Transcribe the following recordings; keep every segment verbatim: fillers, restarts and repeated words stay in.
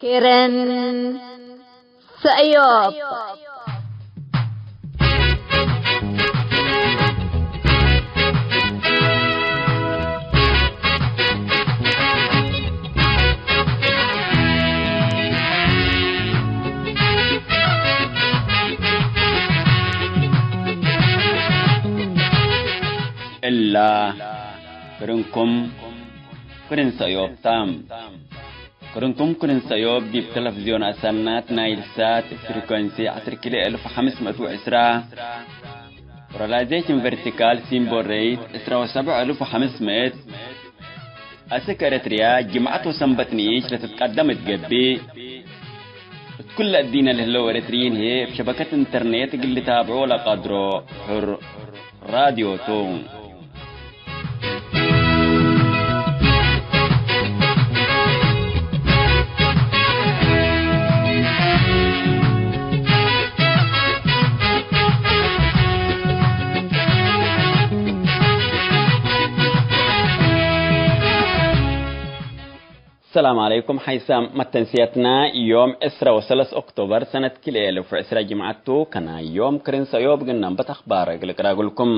ክርን ሰእዮብ። እላ ክርንኩም ክርን ሰእዮብ ተ። ክርንኩም ክርን ሰእዮብ ዲብ ተለፍዝዮን አሰናት ናይል ሳት እብ ፍሪኮንሲ ዐስር ኪሎ እልፍ ወሐምስ ምእት ወዕስራ፣ ፖላራይዜሽን ቨርቲካል ሲምቦል ሬት ዕስራ ወሰብዕ እልፍ ወሐምስ ምእት፣ አስክ ኤረትርያ ጅምዐት ወሰንበት ንኢሽ ለትትቀደም እት ገብእ፣ እት ኩለ እዲነ ለህለው ኤረትርዪን ህዬ እብ ሸበከት ኢንተርኔት እግል ልታብዖ ለቀድሮ ሕር ራድዮ ቱ። ሰላም ዐለይኩም። ሐይሳም መተንስየትና ዮም ዕስራ ወሰለስ ኦክቶበር ሰነት ክልኤ እልፍ ወዕስራ ጅምዐት ቱ። ከናይ ዮም ክርን ሰእዮብ እግል ነንበት አኽባር እግል እቅራግልኩም።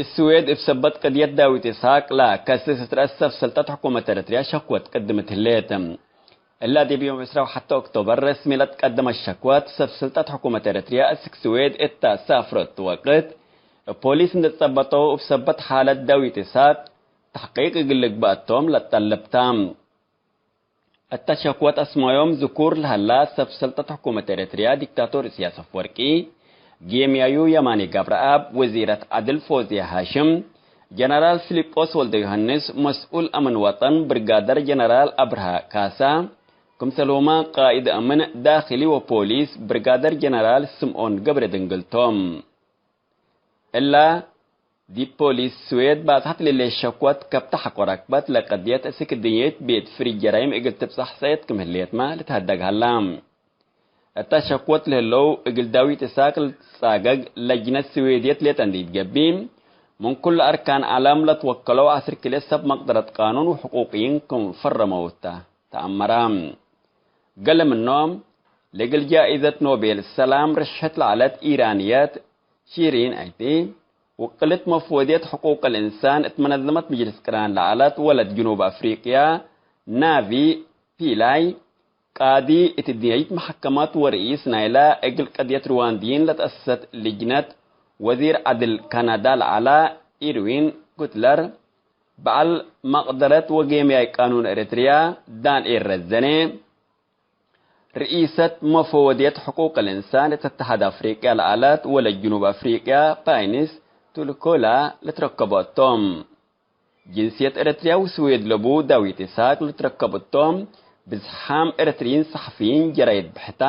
እስዌድ እብ ሰበት ቅድየት ዳዊት ኢስሐቅ ለከስስ እት ረአስ ሰብ ሰልጠት ሕኩመት ኤረትርያ ሸክወት ቅድምት ህሌት። እላ ዲብ ዮም ዕስራ ወሐተ ኦክቶበር ረስሚ ለትቀደመት ሸክወት፣ ሰብ ስልጠት ሕኩመት ኤረትርያ አስክ ስዌድ እተ ሳፍረቱ ወቅት፣ እብ ፖሊስ እንዴ ትጸበጠው፣ እብ ሰበት ሓለት ዳዊት ኢስሐቅ ተሕቂቅ እግል ልግበእ ቶም ለትጠልብ ተ። እተ ሸክወት አስማዮም ዝኩር ለሀላ፣ ሰብ ስልጠት ሕኩመት ኤረትርያ ዲክታቶር እስያስ አፍወርቂ፣ ጌምያዩ የማኔ ገብረአብ፣ ወዚረት ዐድል ፎዝየ ሃሽም፣ ጀነራል ፊሊጶስ ወልደዮሐንስ፣ መስኡል አምን ወጠን ብርጋደር ጀነራል አብርሃ ካሳ፣ ክምሰልሁመ ቃኢድ አምን ዳክሊ ወፖሊስ ብርጋደር ጀነራል ስምኦን ገብረድንግል ቶም። እላ ዲብ ፖሊስ ስዌድ ባጽሐት ለህሌት ሸክወት ከብተ ሐቆ ረክበት ለቀድየት እስክ ድንየት ቤት ፍሪጅ ጀራይም እግል ትብጸሕ ሰእየት ክም ህሌትመ ልትሀደግ ሀላ። እተ ሸክወት ለህለው እግል ዳዊት ኢስሐቅ ልትጻገግ ለጅነት ስዌድየት ሌጠ እንዴ ኢትገብእ፣ ምን ኩሉ አርካን ዐለም ለትወከለው ዐስር ክልኤ ሰብ መቅደረት ቃኑን ወሕቁቅይን ክም ፈረመው ተ ተአመረ። ገሌ ምኖም፣ ለእግል ጃኢዘት ኖቤል ሰላም ርሽሐት ለዐለት ኢራንየት ሺሪን ዐይቲ፣ ውቅልት መፍወድየት ሕቁቅ ልእንሳን እት መነዘመት ምጅልስ ቅራን ለዐለት ወለት ጅኑብ አፍሪቅያ፣ ናቪ ፒላይ፣ ቃዲ እት ድንየይት መሐከመት ወርኢስ ናይላ እግል ቀድየት ርዋንድይን ለተአሰሰት ልጅነት፣ ወዚር ዐድል ካናዳ ለዐላ ኢርዊን ጉትለር፣ በዐል መቅደረት ወጌምያይ ቃኑን ኤረትርያ ዳንኤል ረዘነ፣ ርኢሰት መፈወድየት ሕቁቅ ልእንሳን እት እተሓድ አፍሪቅያ ለዐለት ወለት ጅኑብ አፍሪቅያ ፓይንስ ቱልኮላ ልትረከቦ እቶም። ጅንስየት ኤረትርያ ወስዌድ ለቡ ዳዊት ኢሳቅ ልትረከብ እቶም። ብዝሓም ኤረትርዪን ሰሐፍይን ጀራይድ ብሕታ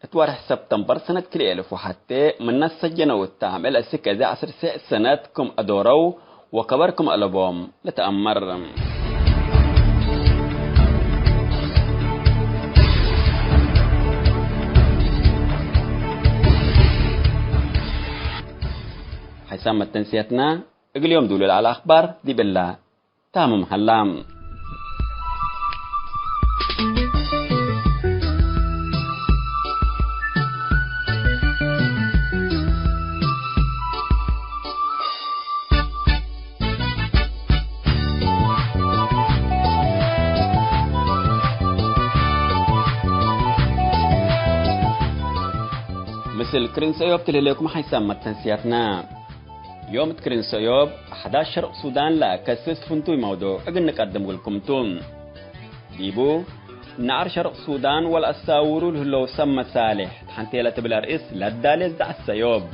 እት ወርሕ ሰብተምበር ሰነት ክልኤ እልፍ ወሐቴ ምነ ሰጀነው እተ አምዕል እስክ እዜ ዐስር ሰነት ክም አዶረው ወከበር ክም አለቦም ልትአመር። ሐይሳም መተንስየትና እግል ዮም ዱሉ ለዐለ አኽባር ዲብላ ታምም ሀላ። ምስል ክርን ሰእዮብ ትልህሌኩም ሐይሳም መተንስያትና። ዮም እት ክርን ሰእዮብ፣ አሕዳስ ሸርቅ ሱዳን ለአከስስ ፍንቱይ መውዱዕ እግል ንቀድም እግልኩም ቱ። ዲቡ፣ ነዐር ሸርቅ ሱዳን ወለአሳውሩ ለህለው ሰብ መሳሌሕ፣ ሐንቴ ለትብል አርእስ ለዳሌ ዘዐት ሰእዮብ።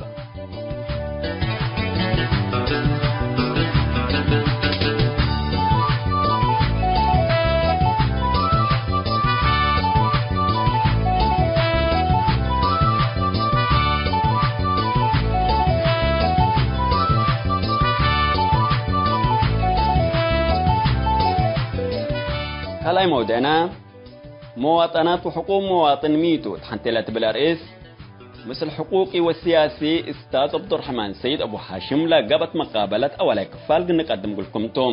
ካልኣይ መውደዕና፣ መዋጠናት ወሕቁቅ መዋጥን ሚ ቱ? እት ሐንቴ ለትብል አርእስ፣ ምስል ሕቁቂ ወስያሲ እስታዝ ዐብዱረሕማን ሰይድ አቡ ሓሽም ለገብአት መቃበለት አወላይ ክፋል ግንቀድም እግልኩም ቱ።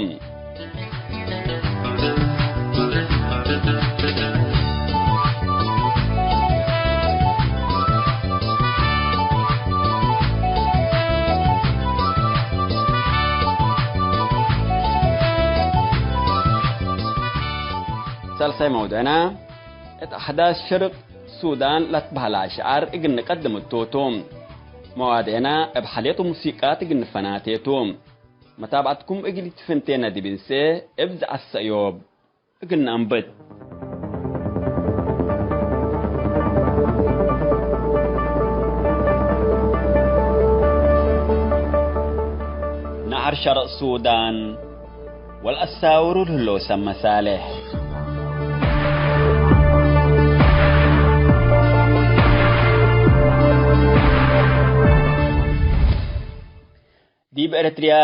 ሳልሳይ መውዱዕና፣ እት አሕዳስ ሸርቅ ሱዳን ለትበህለ አሽዓር እግል ንቀድም እቱ ቱ። መዋዴና እብ ሐልየት ወሙሲቃት እግል ንፈናቴ ቱ። መታብዐትኩም እግል ኢትፍንቴነ ዲብ እንሴ እብ ዘዐት ሰእዮብ እግል ነአንብት። ነዐር ሸርቅ ሱዳን ወለአሳውሩ ለህለው ሰብ መሳልሕ። ዲብ ኤረትርያ፣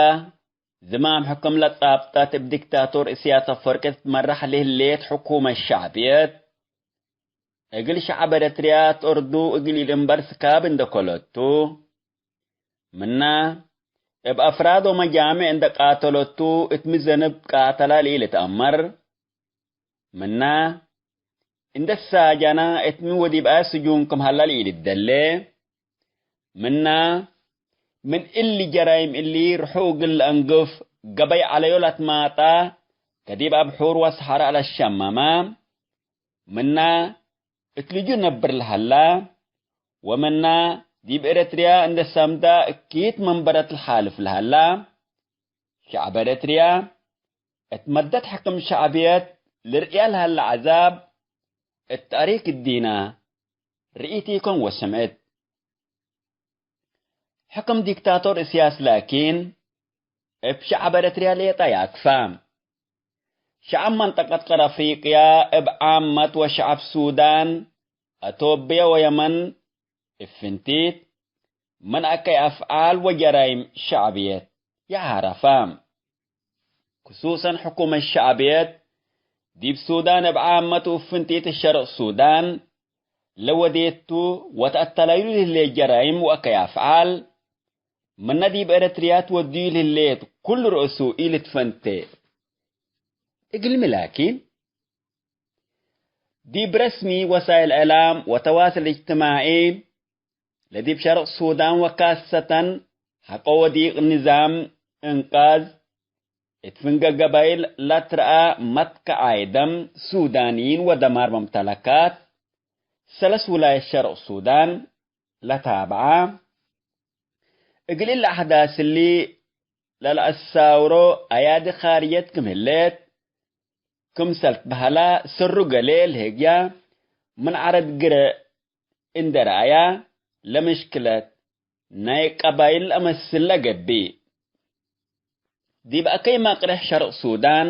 ዝማም ሕክም ለጻብጠት እብ ዲክታቶር እስያስ አፈወርቂ ትትመራሕ ለህሌት ሕኩመት ሸዕብየት፣ እግል ሸዐብ ኤረትርያ ትአርዱ እግል ኢልእንበር ስካብ እንዴ ከለቱ፣ ምና፣ እብ አፍራድ ወመጃምዕ እንዴ ቃተለቱ፣ እት ሚ ዘንብ ቃተላ ለኢልትአመር፣ ምና፣ እንዴ ሳጀና እት ሚ ወዲብ አየ ስጁን ክም ሀላ ለኢልትደሌ፣ ምና፣ ምን እሊ ጀራይም እሊ ርሑ እግል ለአንግፍ፣ ገበይ ዐለዮ ለትማጣ፣ ከዲብ አብሑር ወሰሐረ ለሸመመ፣ ምና፣ እት ልጁ ነብር ለሀላ፣ ወምና፣ ዲብ ኤረትርያ እንዴ ሰምዳ እኪት መንበረት ለሓልፍ ለሀላ፣ ሸዐብ ኤረትርያ፣ እት መደት ሕክም ሸዕብየት ልርእያ ለሀለ ዐዛብ፣ እት ተእሪክ እዲና ርኢት ኢኮን ወስምዕት። ሕክም ዲክታቶር እስያስ ላኪን፣ እብ ሸዐብ ኤረትርያ ሌጠ ይአክፋ። ሸዐብ መንጠቀት ቀር አፍሪቅያ እብ ዓመት ወሸዐብ ሱዳን፣ አቶብየ ወየመን እብ ፍንቲት፣ ምን አከይ አፍዓል ወጀራይም ሸዕብየት ይዓረፋ። ክሱሰን ሕኩመት ሸዕብየት ዲብ ሱዳን እብ ዓመት ወእብ ፍንቲት ሸርቅ ሱዳን ለወዴቱ ወተአተላዩ ለህሌት ጀራይም ወአከይ አፍዓል፣ ምነ ዲብ ኤረትርያ ትወድዩ ለህሌት ኩሉ ርእሱ ኢልትፈንቴ። እግልሚ ላኪን፣ ዲብ ረስሚ ወሳይል እዕላም ወተዋስል እጅትማዒ፣ ለዲብ ሸርቅ ሱዳን ወካሰተን ሐቆ ወዲቅ ንዛም እንቃዝ፣ እት ፍንገ ገባይል ለትረአ መትከዓይ ደም ሱዳንይን ወደማር መምተለካት ሰለስ ውላየት ሸርቅ ሱዳን ለታብዐ፣ እግል እሊ አሕዳስ እሊ ለለአሳውሮ አያዲ ካርየት ክም ህሌት፣ ክምሰል ትበሀላ ሰሩ ገሌ ለህግያ ምን ዐረድ ግረ እንዴ ረአያ፣ ለምሽክለት ናይ ቀባይል አመስል ለገብእ። ዲብ አከይ መቅርሕ ሸርቅ ሱዳን፣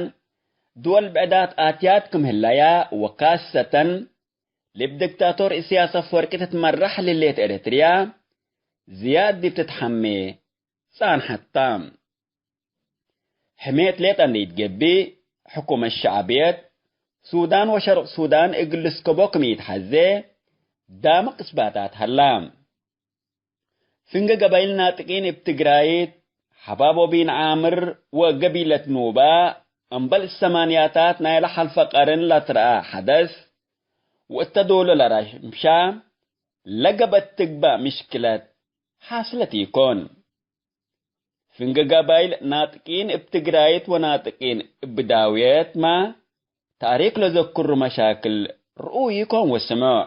ድወል ብዕዳት አትያት ክም ህለያ፣ ወካሰተን፣ ዲብ ዲክታቶር እስያስ አፈወርቂ ትትመራሕ ለህሌት ኤረትርያ፣ ዝያድ ዲብ ትትሐሜ ጻንሐት ተ። ሕሜት ሌጠ እንዴ ኢትገብእ፣ ሕኩመት ሸዕብየት ሱዳን ወሸርቅ ሱዳን እግል ልስከቦ ክም ኢትሐዜ፣ ዳምቅ እስባታት ሀላ። ፍንገ ገባይል ናጥቂን እብ ትግራይት፣ ሐባብ ወቢን ዓምር ወገቢለት ኑባ፣ እምበል ሰማንያታት ናይለ ሐልፈ ቀርን ለትረአ ሐደስ፣ ወእተ ዶሉ ለረምሻ፣ ለገብአት ትግባእ ምሽክለት ሐስለት ኢኮን። ፍንገ ገባይል ናጥቂን እብ ትግራይት ወናጥቂን እብ ዳውየትመ፣ ታሪክ ለዘክሩ መሻክል ርኡይ ኢኮን ወስምዕ።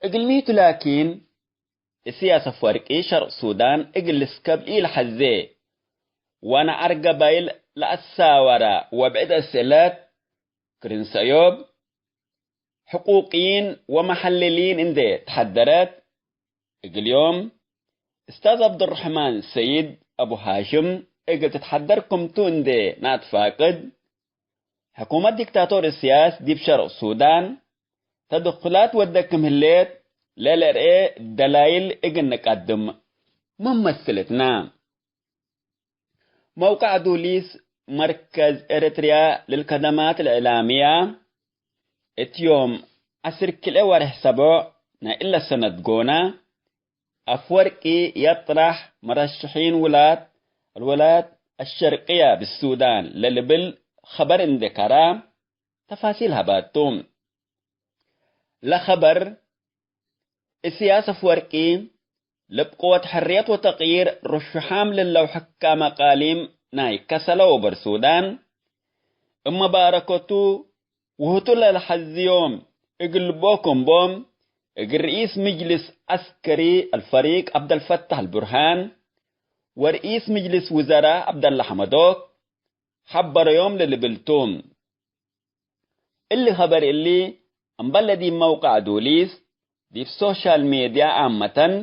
እግልሚቱ ላኪን፣ እስያስ አፈወርቂ ሸርቅ ሱዳን እግል ልስከብ ኢለሐዜ፣ ወነዐር ገባይል ለአሳወረ ወብዕድ አስእለት፣ ክርን ሰእዮብ፣ ሕቁቅይን ወመሐልሊን እንዴ ተሐደረት፣ እግል ዮም እስታዝ ዐብዱረሕማን ሰይድ አቡ ሃሽም እግል ትትሐደር ክምቱ እንዴ ነአትፋቅድ፣ ሕኩመት ዲክታቶር እስያስ ዲብ ሸርቅ ሱዳን ተደኩላት ወደ ክም ህሌት ለልርኤ ደላይል እግል ንቀድም መመስልትና። መውቀዕ ዱሊስ መርከዝ ኤረትርያ ለልከደማት ልእዕላምያ፣ እት ዮም ዐስር ክልኤ ወርሕ ሰቦዕ ናይ እለ ሰነት ጎነ፣ አፍወርቂ የጥረሕ መረሽሒን ውላድ አልወላያት አሸርቅየ ብሱዳን ለልብል ኸበር እንዴ ከረ፣ ተፋሲል ሀባቱ። ለኸበር፣ እስያስ አፍወርቂ፣ ለብ ቅወት ሕርየት ወተቅይር ርሹሓም ለለው ሕካም አቃሊም ናይ ከሰለ ወበር ሱዳን፣ እብ መባረከቱ ውህቱ ለለሐዝዮም እግል ልቦ ክም ቦም፣ እግል ርኢስ ምጅልስ ዐስከሪ አልፈሪቅ ዐብደልፈታህ አልቡርሃን ወርኢስ ምጅልስ ውዘራእ ዐብደላ ሐመዶክ ሐበረዮም ለልብል ቱ። እሊ ኸበር እሊ፣ እምበል ለዲብ መውቀዕ ዱሊስ፣ ዲብ ሶሻል ሜድያ አመተን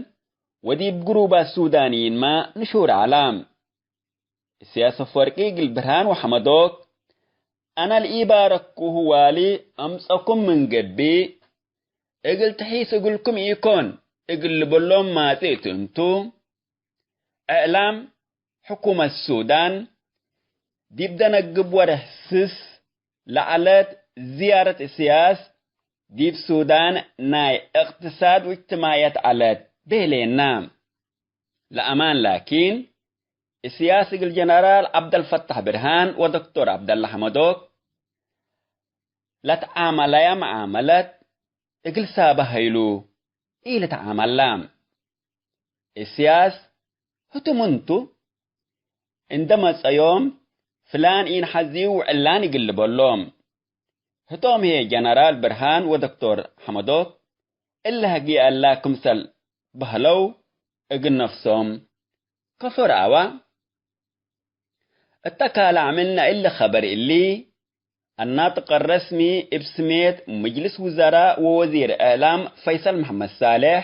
ወዲብ ግሩባት ሱዳንይንመ ንሹር ዐለ። እስያስ አፍወርቂ እግል ብርሃን ወሐመዶክ፣ አነ ለኢባረክኩሁ ዋሊ አምጸኩም ምን ገብእ፣ እግል ተሒስ እግልኩም ኢኮን እግል ልብሎም ማጽእ እቱ እንቱ። እዕላም ሕኩመት ሱዳን፣ ዲብ ደነግብ ወርሕ ስስ ለዐለት ዝያረት እስያስ ዲብ ሱዳን ናይ እቅትሳድ ወእጅትማዕየት ዐለት ቤሌና። ለአማን ላኪን፣ እስያስ እግል ጀነራል ዐብደልፈታህ ብርሃን ወዶክቶር ዐብደላ ሐመዶክ ለትዓመለያ መዓመለት እግል ሳበ ሀይሉ ኢልትዓመላ። እስያስ ህቱ ምንቱ? እንደ መጸዮም ፍላን ኢንሐዝዩ ወዕላን እግል ልበሎም። ህቶም ህዬ ጀነራል ብርሃን ወዶክቶር ሐመዶክ እለ ህግየ እላ ክምሰል በህለው እግል ነፍሶም ከፎ ረአዋ። እተ ካልእ ምን እሊ ኸበር እሊ፣ አናጥቅ ረስሚ እብ ስሜት ምጅልስ ውዘራእ ወወዚር እዕላም ፈይሰል መሐመድ ሳልሕ፣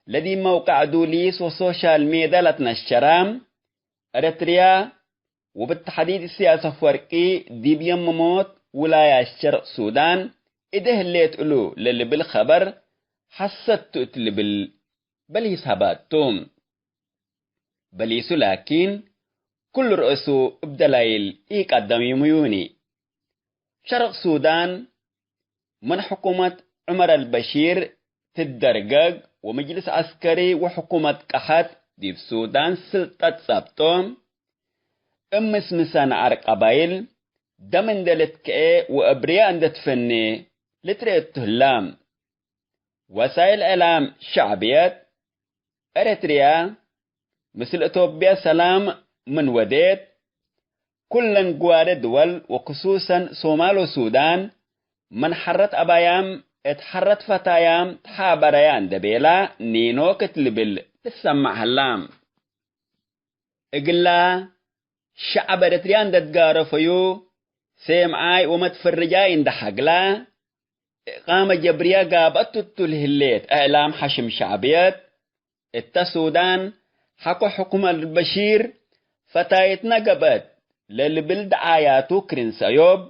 ለዲብ መውቀዕ ዱሊስ ወሶሻል ሜድያ ለትነሸረ፣ ኤረትርያ ወብተሕዲድ እስያስ አፍወርቂ ዲብ የም ሞት ውላያት ሸርቅ ሱዳን እዴ ህሌት እሉ ለልብል ኸበር ሐሰት ቱ እት ልብል በሊስ ሀባቱ። በሊሱ ላኪን፣ ኩሉ ርእሱ እብ ደላይል ኢቀደሚሙዩኒ። ሸርቅ ሱዳን፣ ምን ሕኩመት ዑመር አልበሺር ትደርገግ ወምጅልስ ዐስከሪ ወሕኩመት ቀሐት ዲብ ሱዳን ስልጠት ጸብጦ፣ እብ ምስምሰ ነዐር ቀባይል ደም እንዴ ልትከኤ ወእብርያ እንዴ ትፈኔ ልትርኤ እቱ ህላ። ወሳይል እዕላም ሸዕብየት፣ ኤረትርያ ምስል ኢትዮጵያ ሰላም ምን ወዴት፣ ኩለን ግዋሬ ድወል ወክሱሰን ሶማል ወሱዳን፣ ምን ሐረት አባያም እት ሐረት ፈታያም ተሓበረያ እንዴ ቤላ ኒኖክ እት ልብል ልትሰማዕ ሀላ። እግላ፣ ሸዐብ ኤረትርያ እንዴ ትጋረፈዩ፣ ሴምዓይ ወመትፈርጃይ እንዴ ሐግላ፣ እቃመ ጀብርያ ጋብአት ቱ ለህሌት እዕላም ሐሽም ሸዕብየት፣ እተ ሱዳን ሐቆ ሕኩም አልበሺር ፈታይትነ ገብአት ለልብል ደዓያቱ ክርን ሰእዮብ፣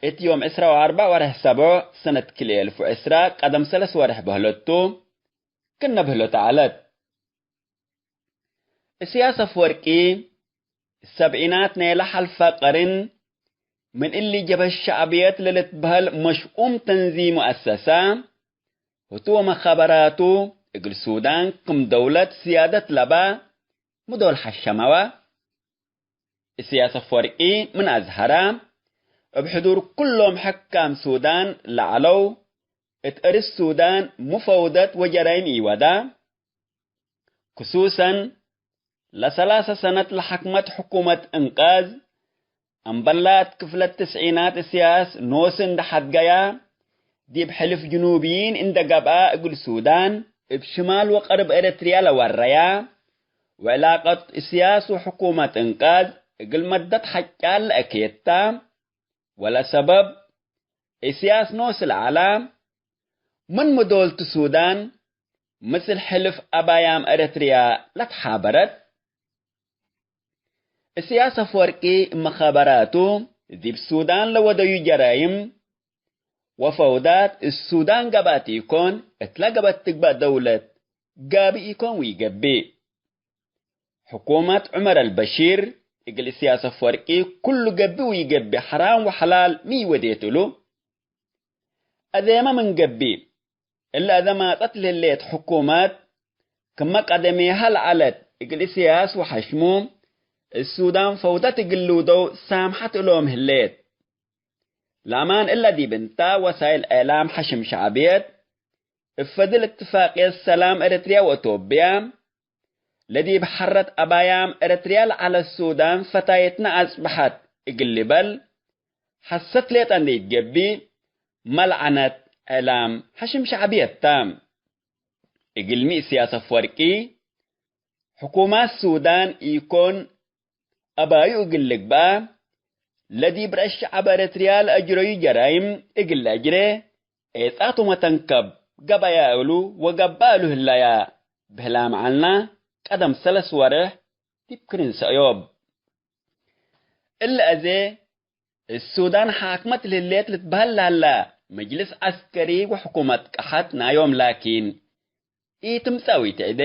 እት ዮም ዕስራ ወአርበዕ ወርሕ ሰብዖ ሰነት ክልኤ አልፍ ወዕስራ ቀደም ሰለስ ወርሕ በህለቱ ክነ ብህሎተ ዐለት። እስያስ አፍወርቂ፣ ሰብዒናት ናይ ለሐልፈ ቀርን፣ ምን እሊ ጀብሀት ሸዕብየት ለልትበህል መሽኡም ተንዚም ወአሰሰ፣ ህቱ ወመኻበራቱ እግል ሱዳን ክም ደውለት ስያደት ለባ ምዶል ሐሸመወ። እስያስ አፍወርቂ ምን አዝሀረ፣ እብ ሕዱር ኩሎም ሕካም ሱዳን ለዐለው፣ እት እርስ ሱዳን ሙፈውደት ወጀራይም ኢወዳ። ክሱሰን፣ ለሰላሰ ሰነት ለሐክመት ሕኩመት እንቃዝ፣ አምበላት ክፍለት ትስዒናት እስያስ ኖሱ እንደ ሐድገያ፣ ዲብ ሕልፍ ጅኑብይን እንደ ገብአ እግል ሱዳን፣ እብ ሽማል ወቀርብ ኤረትርያ ለወረያ፣ ወዕላቀት እስያስ ወሕኩመት እንቃዝ እግል መደት ሐጫል ለአኬታ፣ ወለሰበብ፣ እስያስ ኖስ ለዐላ፣ ምን ምዶልቱ ሱዳን፣ ምስል ሕልፍ አባያም ኤረትርያ ለትሓበረት። እስያስ አፍወርቂ እብ መኻበራቱ፣ ዲብ ሱዳን ለወደዩ ጀራይም ወፈውዳት፣ እት ሱዳን ገብአት ኢኮን፣ እትለ ገብአት ትግበእ ደውለት ጋብእ ኢኮን ወኢገብእ። ሕኩመት ዑመር አልበሺር እግል እስያስ አፍወርቂ ኩሉ ገብእ ወኢገብእ፣ ሐራም ወሐላል ሚ ወዴት እሉ? አዜመ ምን ገብእ፣ እለ አዘ ማጸት ለህሌት ሕኩመት፣ ክመ ቀደሜሃ ለዐለት እግል እስያስ ወሐሽሙ፣ እት ሱዳን ፈውደት እግል ልውደው ሳምሐት እሎም ህሌት። ለአማን እለ ዲብ እንተ ወሳይል እዕላም ሐሽም ሸዕብየት፣ እብ ፈድል እትፋቅየት ሰላም ኤረትርያ ወእቶብያ፣ ለዲብ ሐረት አባያም ኤረትርያ ለዐለት ሱዳን ፈታየትነ አጽበሐት እግል ሊበል ሐሰት ሌጠ እንዴ ኢትገብእ፣ መልዐነት እዕላም ሐሽም ሸዕብየት ተ። እግልሚ እስያስ አፍወርቂ፣ ሕኩማት ሱዳን ኢኮን አባዩ እግል ልግበአ፣ ለዲብ ረአስ ሸዐብ ኤረትርያ ለአጅረዩ ጀራይም እግል ለአጅሬ፣ ኤጻቱ መተንከብ ገበያ እሉ ወገበአ እሉ ህለያ፣ ብህላም ዐልነ፣ ቀደም ሰለስ ወሬሕ ዲብ ክርን ሰእዮብ። እለ አዜ እት ሱዳን ሓክመት ለህሌት ልትበሀል ለሀላ፣ መጅልስ ዐስከሪ ወሕኩመት ቀሐት ናዮም ላኪን፣ ኢትምጸእ ወኢትዕዴ።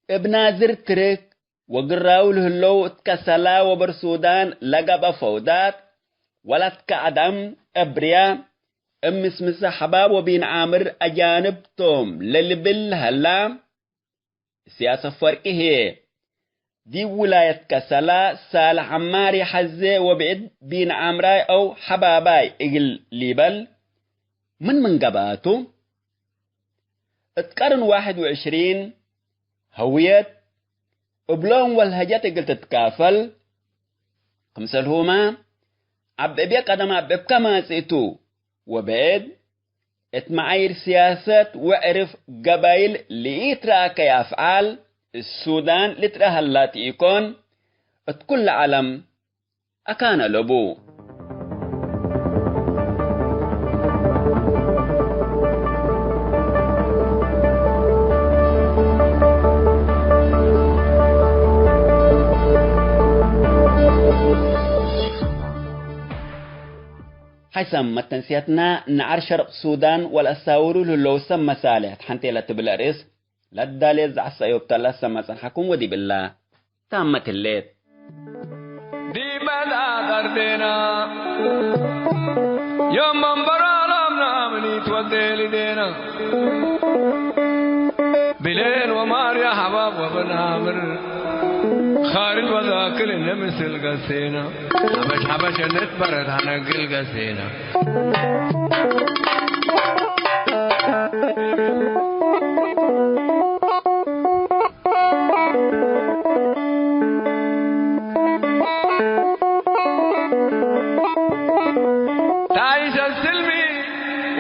እብ ናዝር ትርክ ወግራው ለህለው እት ከሰላ ወበር ሱዳን ለገብአ ፈውዳት፣ ወለት ከአዳም እብርያ፣ እብ ምስምሰ ሐባብ ወቢን ዓምር አጃንብ ቶም ለልብል ለሀላ፣ እስያስ አፈወርቂ ህዬ፣ ዲብ ውላየት ከሰላ ሳልሕ ዐማር ይሐዜ ወብዕድ ቢን ዓምራይ አው ሐባባይ እግል ሊበል ምን ምን ገብአቱ? እት ቀርን ዋሕድ ወዕሽሪን፣ ሀውየት እብሎም ወልሀጀት እግል ትትካፈል፣ ክምሰልሁመ፣ ዐቢ እብየ ቀደም ዐቢ እብከ ማጽእቱ ወብዕድ፣ እት መዓይር ስያሰት ወዕርፍ ገባይል ለኢትረአከየ አፍዓል እት ሱዳን ልትረአ ሀላ ቲኢኮን፣ እት ኩለ ዐለም አካነ ለቡ። ሐይሰም መተንስየትና፣ ነዐር ሸርቅ ሱዳን ወለአሳውሩ ለህለው ሰብ መሳልሕ ተሐንቴ ለትብል አርእስ ለዳሌ ዘዐሰ ዮብተ ለሰመ ጸንሐኩም ወዲብ እላ ታመት ህሌት። ዲበ ለአቀርዴና ዮም መንበሮ አላምና ምን ኢትወዴ ልዴና ብሌን ወማርያ ሐባብ ወበናምር ኻርድ ወዛክል እነ ምስል ገሴና ሐበሽ ሐበሽ እንት በረት አነግል ገሴና። ታይሸ ስልሚ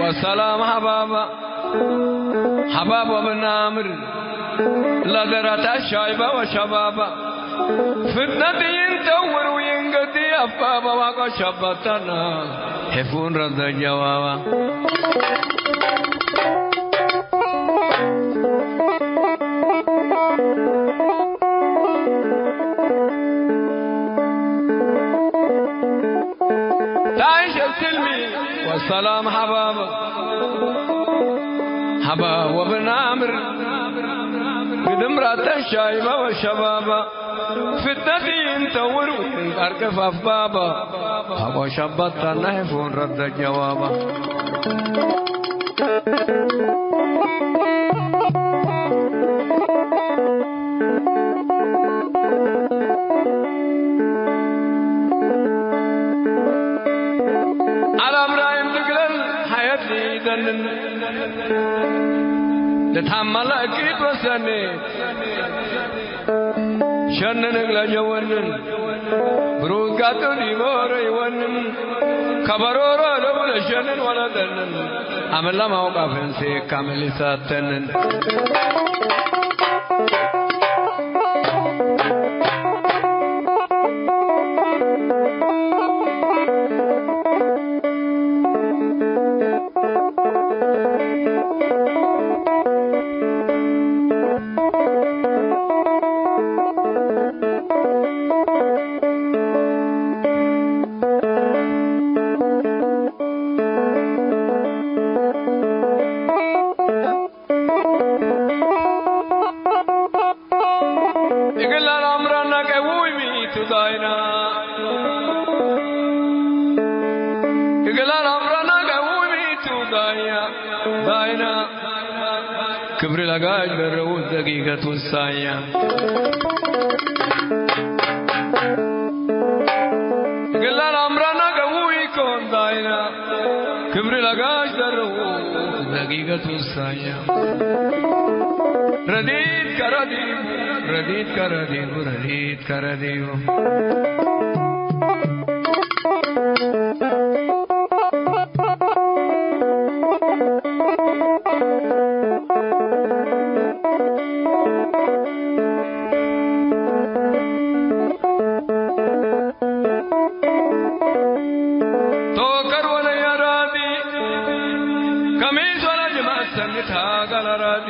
ወሰላም ሐባባ፣ ሐባብ ወብናምር ለደረታ ሻይባ ወሸባባ። ፍጥነት ይንተውር ወይንገዲ አፍባባ ዋቆ ሸበተና ሕፉን ረደ ጀዋባ። ታይሸ ስልሚ ወሰላም ሐባብ ሐባብ ወብናምር ግድም ራተ ሻይባ ወሸባባ። ፍተቲ እንተውር ወንቃር ከፋፍ ባባ። ሐቆ ሸበታ ናሕፎን ረደ ጀዋባ። አላምራይም ትግለል ሐየት ሊደንን። ለታመለ እኪት ወሰኔ ሸንን እግለ ጀወንን ብሩት ጋጡ ዲቦረ ይወንን ከበሮሮ ለቡ ለሸንን ወለደንን አመላ ማውቃ ፈንሴ ካመል ይሳተንን። እግል አልአምረነ ቀውይ ሚቱ ዳይና። እግል አልአምረነ ቀውይ ሚቱ ዳይና። ክብሪ ለጋሽ ደረቡ ደቂቀት ውሳኛ። እግለ ለአምረነ ገቡ ኢኮን ዳይና። ክብሪ ለጋሽ ደረቡ ደቂቀት ውሳኛ። ረዲት ከረዲቡ፣ ረዲት ከረዲቡ፣ ረዲት ከረዲቡ። ቶከር ወለየራዲ፣ ከሚስ ወለጅማዕ ሰኒ ታገለራዲ።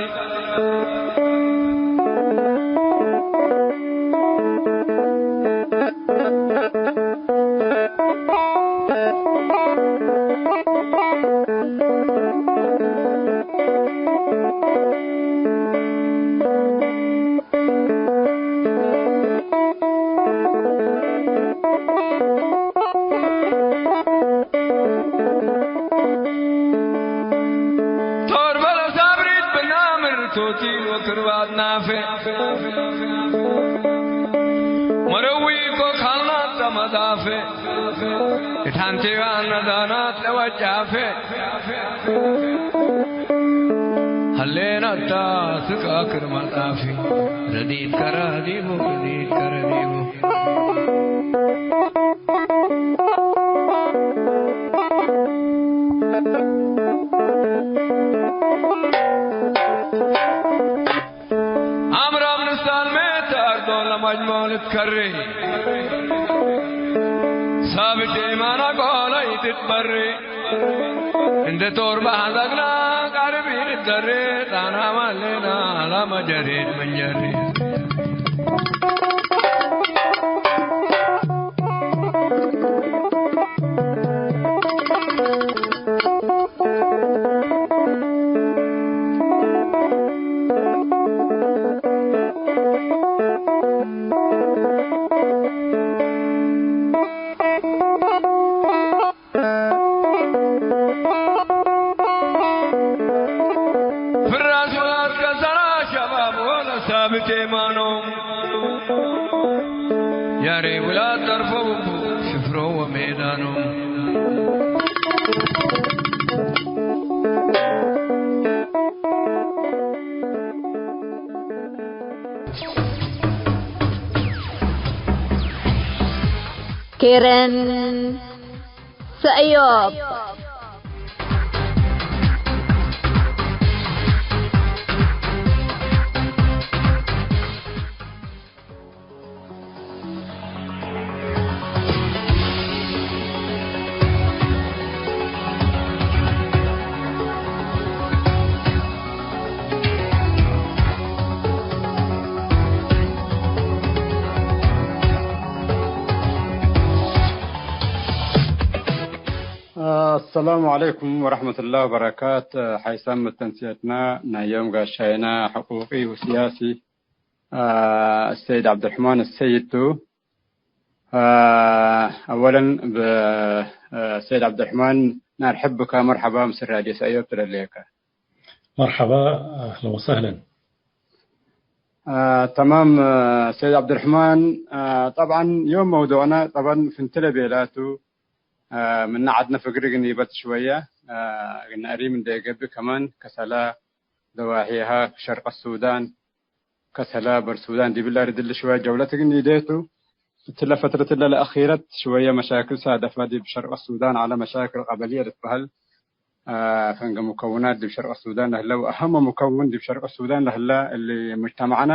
ቶርበ ለሳብሪት ብናምር ቶቲን ወክርባት ናፌ። መረዊ እኮ ካልናት ተመዳፌ። እት ሐንቴ አነዳናት ለወጫፌ። ሀሌናታ ስቃክር መጣፊ። ረዲት ከረዲቡ፣ ረዲት ከረዲቡ። አምራም ንሳልሜት አርዶን ለመጅመው ልትከሬ። ሳብት ኢማና ቆላይ ትትበሬ። እንደ ቶርባ ሐዘግና ቃርብ ይንደሬ። ጣና ማሌና አላማ ጀሬድ መንጀሬ። ፍራስ ውላድ ከሰራ ሸባብ ወለ ሳብት ኤማኖ። ያሬ ውላድ ጠርፎ ሽፍሮ ወሜዳኖ። ኬረን ሰእዮብ። አሰላሙ ዐለይኩም ወረሕመቱላሂ ወበረካት። ሓይሳም መተንስየትና ናይ ዮም ጋሻይና ሕቁቂ ወስያሲ፣ አ፣ ሰይድ ዐብደርሕማን ሰይድ ቱ። አ፣ አወለን ብ-፣ አ፣ ሰይድ ዐብደርሕማን ነርሕብ ብከ። መርሐባ ምስል ራድዮ ሰእዮብ ትለሌከ። መርሐባ፣ አህለን ወሰህለን። አ፣ ተማም፣ አ፣ ሰይድ ዐብደርሕማን፣ አ፣ ጠብዐን ዮም መውዱዕነ ጠበን ፍንትለ ቤላቱ፣ አ፣ ምነ ዐድነ ፍግሪ ግኒበት ሽወየ፣ አ፣ ግነ አሪም እንዴ ገብእ ከማን ከሰለ ደዋሒሀ ሸርቅ ሱዳን፣ ከሰለ በር ሱዳን ዲብለ አርድ እሊ ሽወየ ጀውለት እግል ኒዴቱ። እትለ ፈትረት እለ ለአኺረት ሽወየ መሻክል ሳደፈ ዲብ ሸርቅ ሱዳን ዐለ፣ መሻክል ቀበልየ ልትበህል፣ አ፣ ፈንገ ሙከውናት ዲብ ሸርቅ ሱዳን ለህለ ወአሀመ ሙከውን ዲብ ሸርቅ ሱዳን ለህለ እሊ ሙጅተመዕነ፣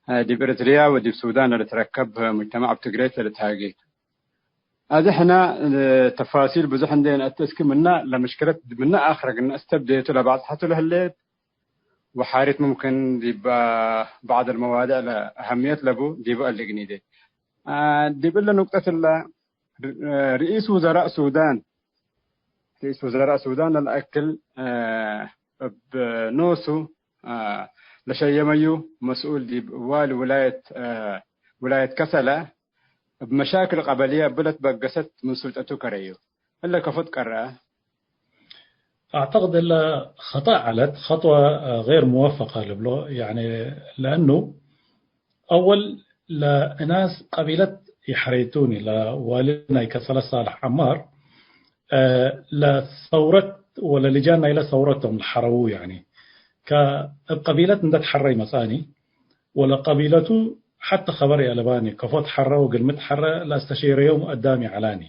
አ፣ ዲብ ኤረትርያ ወዲብ ሱዳን ለልትረከብ ሙጅተመዕ እብ ትግሬ ለልትሃጌ ቱ። አዜ ሕነ፣ እ፣ ተፋሲል ብዙሕ እንዴ ነአቲ እስክ ምነ ለምሽክለት ምነ አክረግነ እስተብዴቱ ለባጽሐቱ ለህሌት፣ ወሓሪት ሙምክን ዲብ ባዕድ አልመዋድዕ ለአሀምየት ለቡ ዲቡ አልግኒዴ። አ፣ ዲብ እለ ኑቅጠት እለ፣ ር-፣ ርኢስ ውዘራእ ሱዳን፣ ርኢስ ውዘራእ ሱዳን ለልአክል፣ አ፣ እብ ኖሱ፣ አ፣ ለሸየመዩ መስኡል ዲብ ዋሊ ውላየት፣ አ፣ ውላየት ከሰለ፣ እብ መሻክል ቀበልየ እብ ለትበገሰት ምን ሱልጠቱ ከረዩ። እለ ከፎ ትቀረአ? አዕተቅድ እለ ኸጠእ ዐለት፣ ኸጥወ ገይር ሙወፈቀ ልብሎ። ያኒ ለእኑ አወል ለእናስ ቀቢለት ይሐሬቱኒ፣ ለዋሊ ናይ ከሰለ ሳልሕ ዐማር፣ እ፣ ለሰውረት ወለልጃን ናይለ ሰውረቶም ለሐረዉ፣ ያኒ ከእብ ቀቢለት እንደ ተሐረ ይመጽአኒ፣ ወለቀቢለቱ ሐተ ኸበር የአለባኒ፣ ከፎ ተሐረ ወግልሚ ተሐረ ለአስተሼረዮም አዳም ይዐላኒ።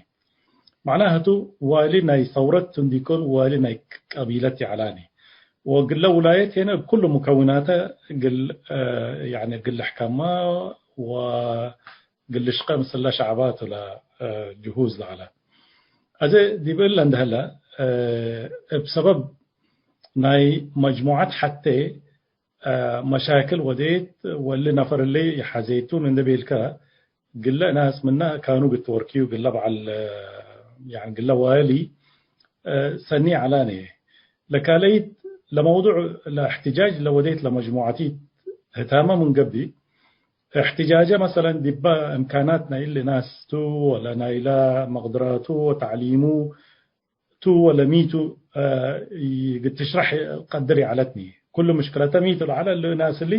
መዕናህቱ ዋሊ ናይ ሰውረት ቱ እንዲኮን ዋሊ ናይ ቀቢለት ይዐላኒ። ወግለ ውላየት ሄነ እብ ኩሉ ሙከውናተ እግል፣ እ፣ ያኒ እግል ልሕከማ ወእግል ልሽቀ ምስለ ሸዕባቱ ለ፣ እ፣ ጅሁዝ ለዐለ። አዜ ዲብ እለ እንደ ህለ፣ እ፣ እብ ሰበብ ናይ መጅሙዐት ሐቴ፣ እ፣ መሻክል ወዴት ወእሊ ነፈር እሊ ይሐዜቱን እንደ ቤልከ፣ ግለ እናስ ምነ ካኑ ግትወርክዩ ግለ በዐል፣ እ፣ ያኒ ግለ ዋሊ፣ እ፣ ሰኒ ዐላኔ። ለካለይት ለመውዱዕ ለእሕትጃጅ ለወዴት ለመጅሙዐቲት ህታመ ምን ገብእ፣ እሕትጃጀ መሰለን ዲበ እምካናት ናይ እሊ እናስ ቱ ወለ ናይለ መቅድራቱ ወተዕሊሙ ቱ ወለ ሚ ቱ፣ እ፣ እግል ትሽረሕ ቀድር ይዐለትኒ። ኩሉ ምሽክለተ ሚ ቱ ለዐለ እሊ እናስ እሊ፣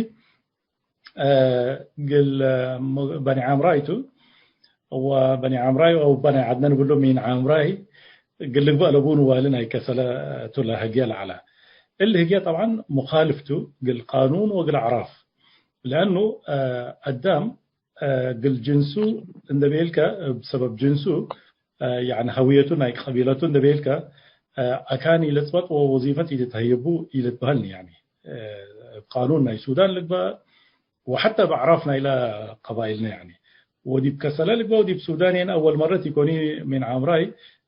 እ፣ እግል፣ እ፣ በኒ ዓምራይ ቱ፣ ወበኒ ዓምራይ አው በኒ ዐድነ ንብሉ ምን ዓምራይ እግል ልግበእ ለቡኑ ዋሊ ናይ ከሰለ ቱ ለህግየ ለዐለ። እሊ ህግየ ጠብዓን ሙኻልፍ ቱ እግል ቃኑን ወእግል አዕራፍ። ለአኑ፣ እ፣ አዳም፣ እ፣ እግል ጅንሱ እንደ ቤልከ፣ እብ ሰበብ ጅንሱ፣ እ፣ ያኒ ሀውየቱ ናይ ቀቢለቱ እንደ ቤልከ፣ እ፣ አካን ኢልጽበጥ ወወዚፈት ኢልትሀየቡ ኢልትበሀልኒ። ያኒ፣ እ፣ እብ ቃኑን ናይ ሱዳን ልግበእ ወሐተ እብ አዕራፍ ናይለ ቀባይልነ፣ ያኒ ወዲብ ከሰለ ልግበእ ወዲብ ሱዳን የን አወል መረት ኢኮኒ ምን ዓምራይ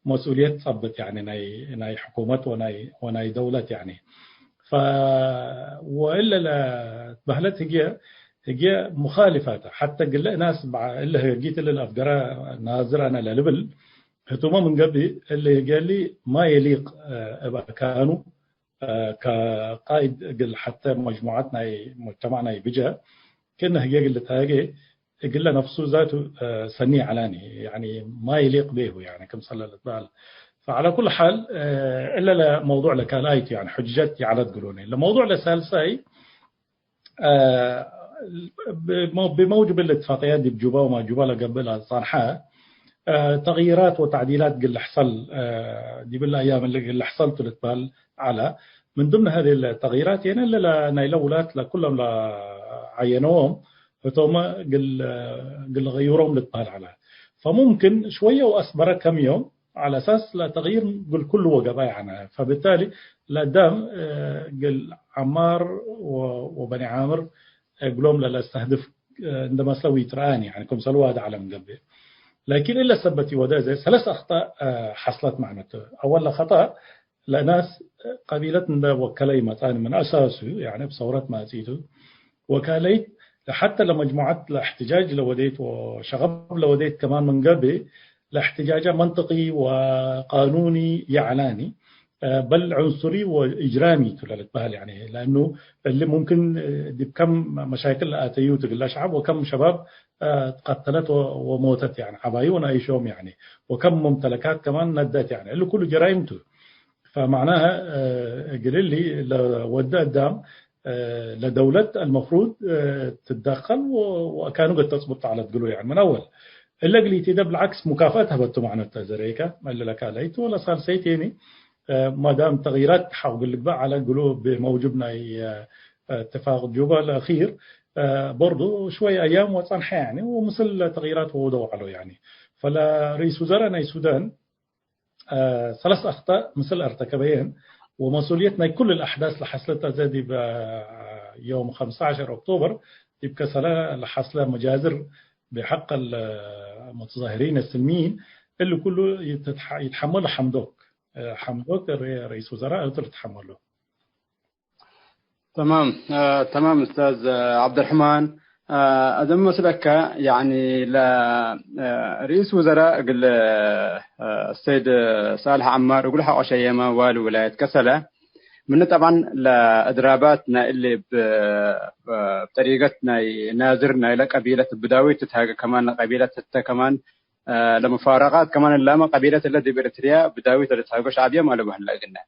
መስኡልየት ጸብጥ፣ ያኒ ናይ፣ ናይ ሕኩመት ወናይ፣ ወናይ ደውለት፣ ያኒ ፈ-፣ ወእለ ለትበህለት ህግየ፣ ህግየ ሙኻልፋተ። ሐተ ግለ እናስ በዐ-፣ እለ ህግይት እለ ለአፍገረ ናዝር አነ ለልብል፣ ህቱመ ምን ገብእ፣ እለ ህግየ እሊ ማ የሊቅ፣ እ፣ እብ አካኑ፣ እ፣ ከቃኢድ እግል ሐተ መጅሙዐት ናይ ሙጅተማዕ ናይ ብጀ፣ ክእነ ህግየ እግል ልትሃጌ፣ እግለ ነፍሱ ዛቱ፣ እ፣ ሰኒ ዐላኒ፣ ያኒ ማ የሊቅ ቤሁ፣ ያኒ ክምሰለ ልትበህል። ፈዐለ ኩል ሓል፣ እ፣ እለ ለመውዱዕ ለካልኣይ ቱ፣ ያኒ ሑጀት ይዐለት ግሉኒ። ለመውዱዕ ለሳልሳይ፣ እ፣ ብመ-፣ ብመውጅብ እለ እትፋቅያት ዲብ ጁባ ወማ ጁባ ለገብእ ለጸንሐ፣ እ፣ ተግይራት ወተዕዲላት እግል ልሕሰል፣ እ፣ ዲብ እለ አያም እለ እግል ልሕሰል ቱ ልትበህል ዐለ። ምን ድምን ሀዚ ተግይራት የነ እለ ናይለ ውላት ለኩሎም ለዐየነዎም ህቶመ እግል፣ እግል ልገይሮም ልትበህል ዐለ። ፈሙምክን ሽወየ ወአስበረ ከም ዮም ዐለ አሳስ ለተግይር እግል ኩሉ ወገብአ፣ ያነ ፈብታሊ ለአዳም፣ እ፣ እግል ዐማር ወ-፣ ወበኒ ዓምር እግሎም ለለአስተህድፍ፣ እ፣ እንደ መስለ ወኢትረአኒ፣ ያኒ ክምሰል ዋዲ ዐለ ምን ገብእ። ላኪን እለ ሰበት ኢወደ እዘ ሰለስ አክጣእ፣ እ፣ ሐስለት መዕነቱ። አወል ለከጠእ ለእናስ ቀቢለት እንደ ወከለ ኢመጽአኒ ምን አሳሱ፣ ያኒ እብ ሰውረት መጽኢቱ። ወካለይት ሐተ ለመጅሙዐት ለእሕትጃጅ ለወዴት ወሸቀብ ለወዴት ከማን ምን ገብእ፣ ለእሕትጃጃ መንጥቂ ወቃኑኒ ይዐላኒ፣ እ፣ በል ዑንሱሪ ወእጅራሚ ቱ ለልትበህል፣ ያኒ ለእኑ እሊ ሙምክን፣ እ፣ ዲብ ከም መሻክል ለአተዩ ትግለ ሸዐብ ወከም ሸባብ፣ እ፣ ትቀተለት ወ-፣ ወሞተት፣ ያኒ ዐባዩ ወናይሾም፣ ያኒ ወከም ሙምተለካት ከማን ነደት፣ ያኒ እሊ ኩሉ ጀራይም ቱ። ፈመዕናሀ፣ እ፣ እግል እሊ ለወደ አዳም፣ እ፣ ለደውለት አልመፍሩድ፣ እ፣ ትትደከል ወ-፣ ወአካኑ ገድ ተጽቡጥ ዐለት ግሉ፣ ያኒ ምን አወል እለ እግል ኢትደ ብልዓክስ ሙካፈአት ሀበቱ መዕነተ ዘሬከ እሊ ለካልአይቱ ወለሳልሰይት የኒ፣ እ፣ ማዳም ተግይራት ሐው እግል ልግበእ ዐለ ግሉ ብመውጅብ ናይ፣ እ፣ እትፋቅ ጁባ ለአኺር፣ እ፣ በርዱ ሽወይ አያም ወጸንሐ፣ ያኒ ወምስል ተግይራት ወውደው ዐለው፣ ያኒ ፈለርኢስ ውዘራእ ናይ ሱዳን እ፣ ሰለስ አክጣእ ምስል አርተከበየን፣ ወመስኡልየት ናይ ኩል ለአሕዳስ ለሐስለት አዜ ዲብ፣ እ፣ ዮም ሐምሳ ዐሸር ኦክቶበር ዲብ ከሰለ ለሐስለ መጃዝር ብሐቅ ለሙተዛሂሪን ስልሚይን፣ እሊ ኩሉ ይትትሐ-፣ ይትሐመሉ ሐምዶክ፣ እ፣ ሐምዶክ ረ-፣ ረኢስ ውዘራእ እቱ ልትሐመሉ። ተማም፣ እ፣ ተማም ኡስታዝ፣ እ፣ ዐብደርሕማን፣ እ፣ አዜ መስለከ፣ ያኒ ለ፣ እ፣ ርኢስ ውዘራእ እግል፣ እ፣ ሰይድ ሳልሕ ዐማር እግሉ ሐቆ ሸየመ ዋሊ ውላየት ከሰለ፣ ምኑ ጠብዐን ለእድራባት ናይ እሊ ብ-፣ ብ-፣ ብጠሪቀት ናይ ናዝር ናይለ ቀቢለት ብዳዊት ትትሃገ ከማን ለቀቢለት ህተ ከማን፣ እ፣ ለሙፋረቃት ከማን እላመ ቀቢለት እለ ዲብ ኤረትርያ ብዳዊት ለልትሃገ ሸዕብየ ማለ በህለ እግልነ።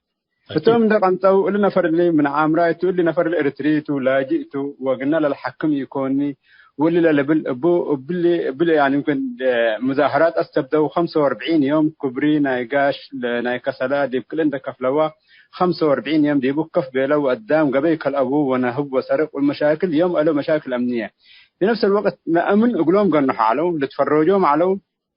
እቶም እንደ ቀንጸው፣ እሊ ነፈር እሊ ምን ዓምራይ ቱ፣ እሊ ነፈር እሊ ኤሪትሪ ቱ፣ ላጅእ ቱ፣ ወግና ለልሐክም ኢኮኒ፣ ወእሊ ለልብል እቡ፣ እብሊ፣ እብሊ፣ ያኒ፣ ምክን፣ ሙዛህራት አስተብደው፣ ኸምሰ ወአርብዒን ዮም ኩብሪ ናይ ጋሽ፣ ለናይ ከሰላ ዲብ ክልኤ እንደ ከፍለዋ፣ ኸምሰ ወአርብዒን ዮም ዲቡ ከፍ ቤለ፣ ወአዳም ገበይ ከልአቡ፣ ወነህብ ወሰርቅ፣ ወመሻክል፣ ዮም አለው መሻክል አምንየ። ፊ ነፍስ አልወቅት፣ ነአምን እግሎም ገንሖ ዐለው፣ ልትፈረጆም ዐለው፣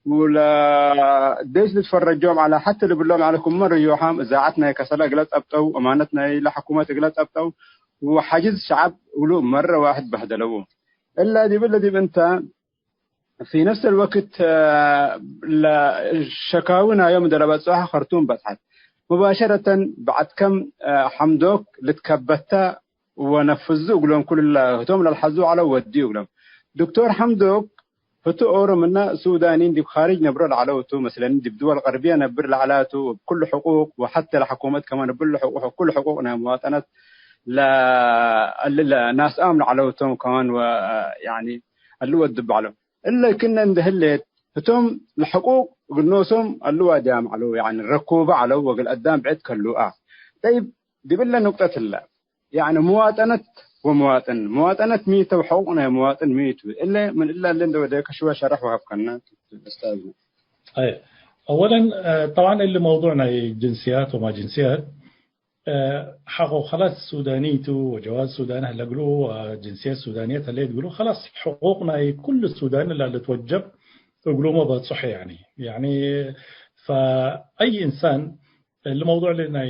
ወለደይስ ልትፈረጆም ዐለ፣ ሐቴ ልብሎም ዐለ፣ ክመ ርዮሓም እዛዐት ናይ ከሰለ እግለ ጸብጠው፣ አማነት ናይለ ሕኩመት እግለ ጸብጠው፣ ወሐጅዝ ሸዐብ እግሉ መረ ዋሕድ በህደለው። እለ ዲብለ ዲብ እንተ፣ ፊ ነፍስ አልወቅት፣ ለሸካዊ ናዮም እንደ ለበጽሖ ከርቱም በጽሐት። ሙባሸረተን በዐድ ከም ሐምዶክ ልትከበተ ወነፍዙ እግሎም፣ ኩሉ ህቶም ለልሐዙ ዐለው ወድዩ እግሎም። ዶክቶር ሐምዶክ ህቱ ኦሮ ምነ ሱዳኒን ዲብ ካርጅ ነብሮ ለዐለው ቱ፣ መስለን ዲብ ድወል ቀርብየ ነብር ለዐላ ቱ፣ እብ ኩሉ ሕቁቅ ወሐቴ ለሐኩመት ከማን እብሉ ሕቁቅ፣ ኩሉ ሕቁቅ ናይ መዋጠነት ለ-፣ እሊ ለናስአም ለዐለው ቶም ከማን ወ-፣ ያኒ እሊ ወድብ ዐለው። እለ ክእነ እንደ ህሌት ህቶም ለሕቁቅ እግል ኖሶም እሊ ዋድያም ዐለው፣ ያኒ ረኩበ ዐለው ወእግል አዳም ብዕድ ከሉአ። ጠይብ፣ ዲብለ ኑቅጠት እለ፣ ያኒ፣ መዋጠነት ወመዋጥን። መዋጠነት ሚ ተ ወሐቁቅ ናይ መዋጥን ሚ ቱ? እለ ምን እለ እለ እንደ ወዴከ ሽወ ሸረሕ ወሀብከነ። አይ፣ አወለን፣ እ፣ ጠብዓን እሊ መውዱዕ ናይ ጅንስያት ወማ ጅንስያት፣ እ፣ ሐቆ ከላስ ሱዳኒ ቱ ወጀዋዝ ሱዳኒ ህለ እግሉ ወጅንስየት ሱዳንየት ህሌት እግሉ፣ ከላስ ሕቁቅ ናይ ኩሉ ሱዳኒ ለልትወጀብ እግሉመ በጽሖ፣ ያኒ፣ ያኒ፣ ፈአይ እንሳን እሊ መውዱዕ እሊ ናይ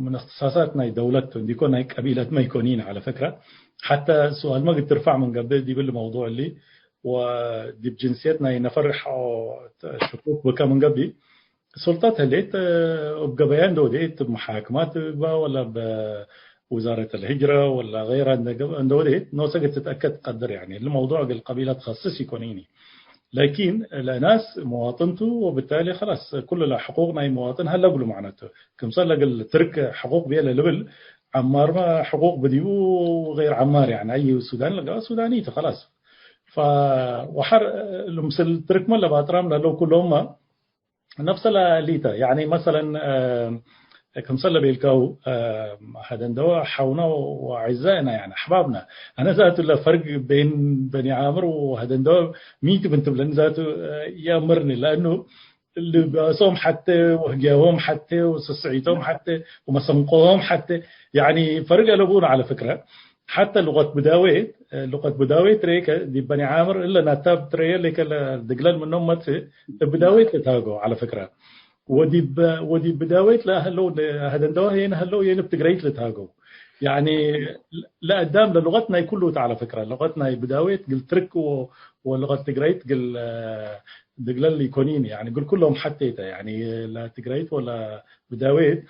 ምን እክትሳሳት ናይ ደውለት እንዲኮን ናይ ቀቢለት ማ ኢኮኒን ዐለ ፍክረ። ሐተ ሱኣልመ እግል ትርፈዕ ምን ገብእ ዲብ እሊ መውዱዕ እሊ ወዲብ ጅንስየት ናይ ነፈር ሐቆ ሽኩክ ብከ ምን ገብእ፣ ሱልጠት ህሌት እብ ገበያ እንደ ወዴት፣ እብ መሓክማት እባ ወላ እብ ውዛረት አልህጅረ ወላ ገይረ እንደ ገብ-፣ እንደ ወዴት ኖሰ እግል ትትአከድ ትቀድር። ያኒ እሊ መውዱዕ እግል ቀቢለት ከስስ ኢኮኒኒ። ላኪን ለእናስ መዋጥን ቱ፣ ወብታሊ ከላስ ኩሉ ለሕቁቅ ናይ መዋጥን ሀለ እግሉ። መዕነቱ ክምሰል ለእግል ትርክ ሕቁቅ ቤለ ልብል፣ ዐማርመ ሕቁቅ ብዲቡ ገይር ዐማር፣ ያኒ አይ ሱዳኒ ለገብአ ሱዳኒ ቱ ከላስ። ፈ-፣ ወሐር ምስል ትርክመ ለባጥራም ለለው ኩሎምመ ነፍሰ ለሊተ፣ ያኒ መሰለን፣ እ፣ ክምሰል ለቤልካው፣ እ፣ ሀደንደወ ሐውነ ወአዕዛእነ፣ ያኒ አሕባብነ። አነ ዛቱ ለፈርግ ቤን በኒ ዓምር ወሀደንደወ ሚ ቱ ምን ትብለኒ ዛቱ፣ እ፣ ይአምርኒ። ለአኑ ልባሶም ሐቴ ወህግያሆም ሐቴ ወስስዒቶም ሐቴ ወመሰንቆሆም ሐቴ፣ ያኒ ፈርግ አለቡነ ዐለ ፍክረ። ሐተ ሉቀት ብዳዌት፣ ሉቀት ብዳዌት ትረኤከ ዲብ በኒ ዓምር እለ ናታብ ትረኤ ሌከ ለድግለል ምኖም መጽእ፣ እብ ብዳዌት ልትሃገው ዐለ ፍክረ። ወዲብ፣ ወዲብ ብዳዌት ለሀለው፣ ለሀደንደዋ ሄን ሀለው ሄን እብ ትግረይት ልትሃገው። ያኒ ለአዳም ለሉቀት ናይ ኩሉ ተ ዐለ ፍክረ። ሉቀት ናይ ብዳዌት ግል ትርክ ወ-፣ ወሉቀት ትግረይት ግል ድግለል ኢኮኒን። ያኒ ግል ኩሎም ሐቴ ተ። ያኒ ለትግረይት ወለ ብዳዌት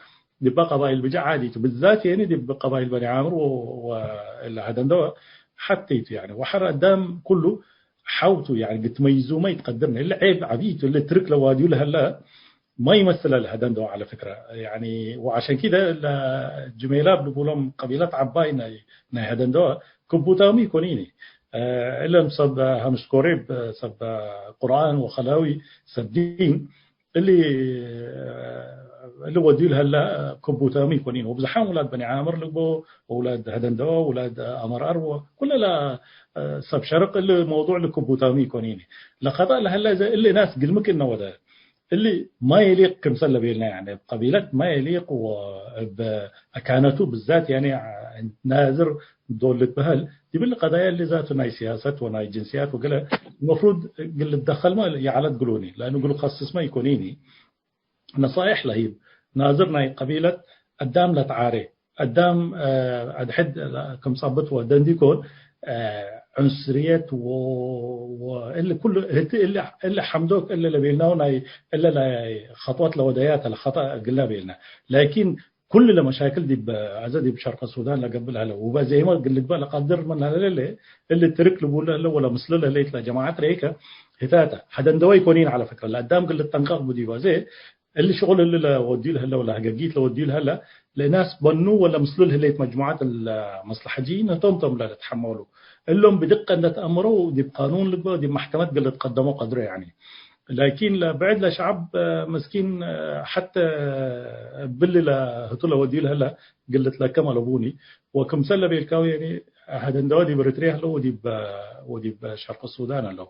ዲበ ቀባይል ብጀ ዓዲ ቱ፣ ብዛት የኒ ዲብ ቀባይል በኒ ዓምር ወ-፣ ወእለ ሀደንደወ ሐቴ ቱ። ያኒ ወሐር አዳም ኩሉ ሐው ቱ፣ ያኒ ግትመይዙመ ኢትቀድርነ። እለ ዔብ ዐቢ ቱ፣ እለ ትርክ ለዋድዩ ለሀለ ማ ይመስለ ለሀደንደወ ዐለ ፍክረ። ያኒ ወዐሸን ኪደ እለ ጅሜላብ ልቡሎም ቀቢለት ዐባይ ናይ፣ ናይ ሀደንደወ ክቡታሙ ኢኮኒኒ። እለም ሰብ ሀምሽ ኮሬብ፣ ሰብ ቁርአን ወኸላዊ ሰብ ዲን እሊ፣ እሊ ወድዩ ለሀለ ክቡታሙ ኢኮኒን። ወብዝሓም ውላድ በኒ ዓምር ልግቦ፣ ወውላድ ሀደንደወ፣ ውላድ አመርአር፣ ወኩለ ለሰብ ሸርቅ እሊ መውዱዕ ልክቡታሙ ኢኮኒን። ለኸጠእ ለሀለ ዘ እሊ ናስ ግልምክ እነ ወደ እሊ ማ የሊቅ ክምሰል ለቤልና፣ ያኒ እብ ቀቢለት ማ የሊቅ ወእብ አካነቱ ብዛት፣ ያኒ ናዝር ዶል ልትበሀል፣ ዲብሊ ቀዳያ እሊ ዛቱ ናይ ሲያሰት ወናይ ጅንስያት ወገለ መፍሩድ እግል ልትደኸልመ ይዐለት ግሉኒ፣ ለአኑ እግሉ ከስስመ ኢኮኒኒ። ነሳኤሕ ለህይብ ናዝር ናይ ቀቢለት አዳም ለትዓሬ፣ አዳም፣ እ፣ አድሕድ ክም ጸብጥ ወደንዲኮን፣ እ፣ ዑንስርየት ወ-፣ ወእሊ ኩሉ ህቲ እሊ፣ እሊ ሐምዶክ እሊ ለቤልናሁ ናይ እለ ናይ ኸጥወት ለወደያተ ለኸጠእ እግልነ ቤልነ። ላኪን ኩሉ ለመሻክል ዲብ፣ አዘ ዲብ ሸርቀ ሱዳን ለገብእ ለሀለ፣ ወበዜመ እግል ልግበእ ለቀድር ምን ለሀለ፣ እሊ ትርክ ልቡል ለሀለ ወለ ምስሉ ለሀለ ኢትለ ጀማዐት ረይከ ህታተ ሀደንደወ ኢኮኒን ዐለ ፍክረ። ለአዳም እግል ልትጠንቀቅ ብዲቡ አዜ እሊ ሽቁል እሊ ለወድዩ ለሀለ ወለ ሀገጊት ለወድዩ ለሀለ፣ ለእናስ በኑ ወለ ምስሉ ለህሌት መጅሙዐት ለመስለሐ ጂ ነቶም ቶም ለልትሐመሉ። እሎም ብድቀ እንደ ተአምረው ዲብ ቃኑን ልግበእ ዲብ መሕከመት እግል ልትቀደሞ ቀድሮ። ያኒ ላኪን ለብዕድ ለሸዐብ፣ አ፣ መስኪን፣ አ፣ ሐተ እብሊ ለህቱ ለወድዩ ለህለ እግል ልትለከም አለቡኒ። ወክምሰል ለቤልካሁ፣ ያኒ፣ ሀደንደወ ዲብ ኤሪትርያ ህለው ወዲብ፣ ወዲብ ሸርቅ ሱዳን አለው።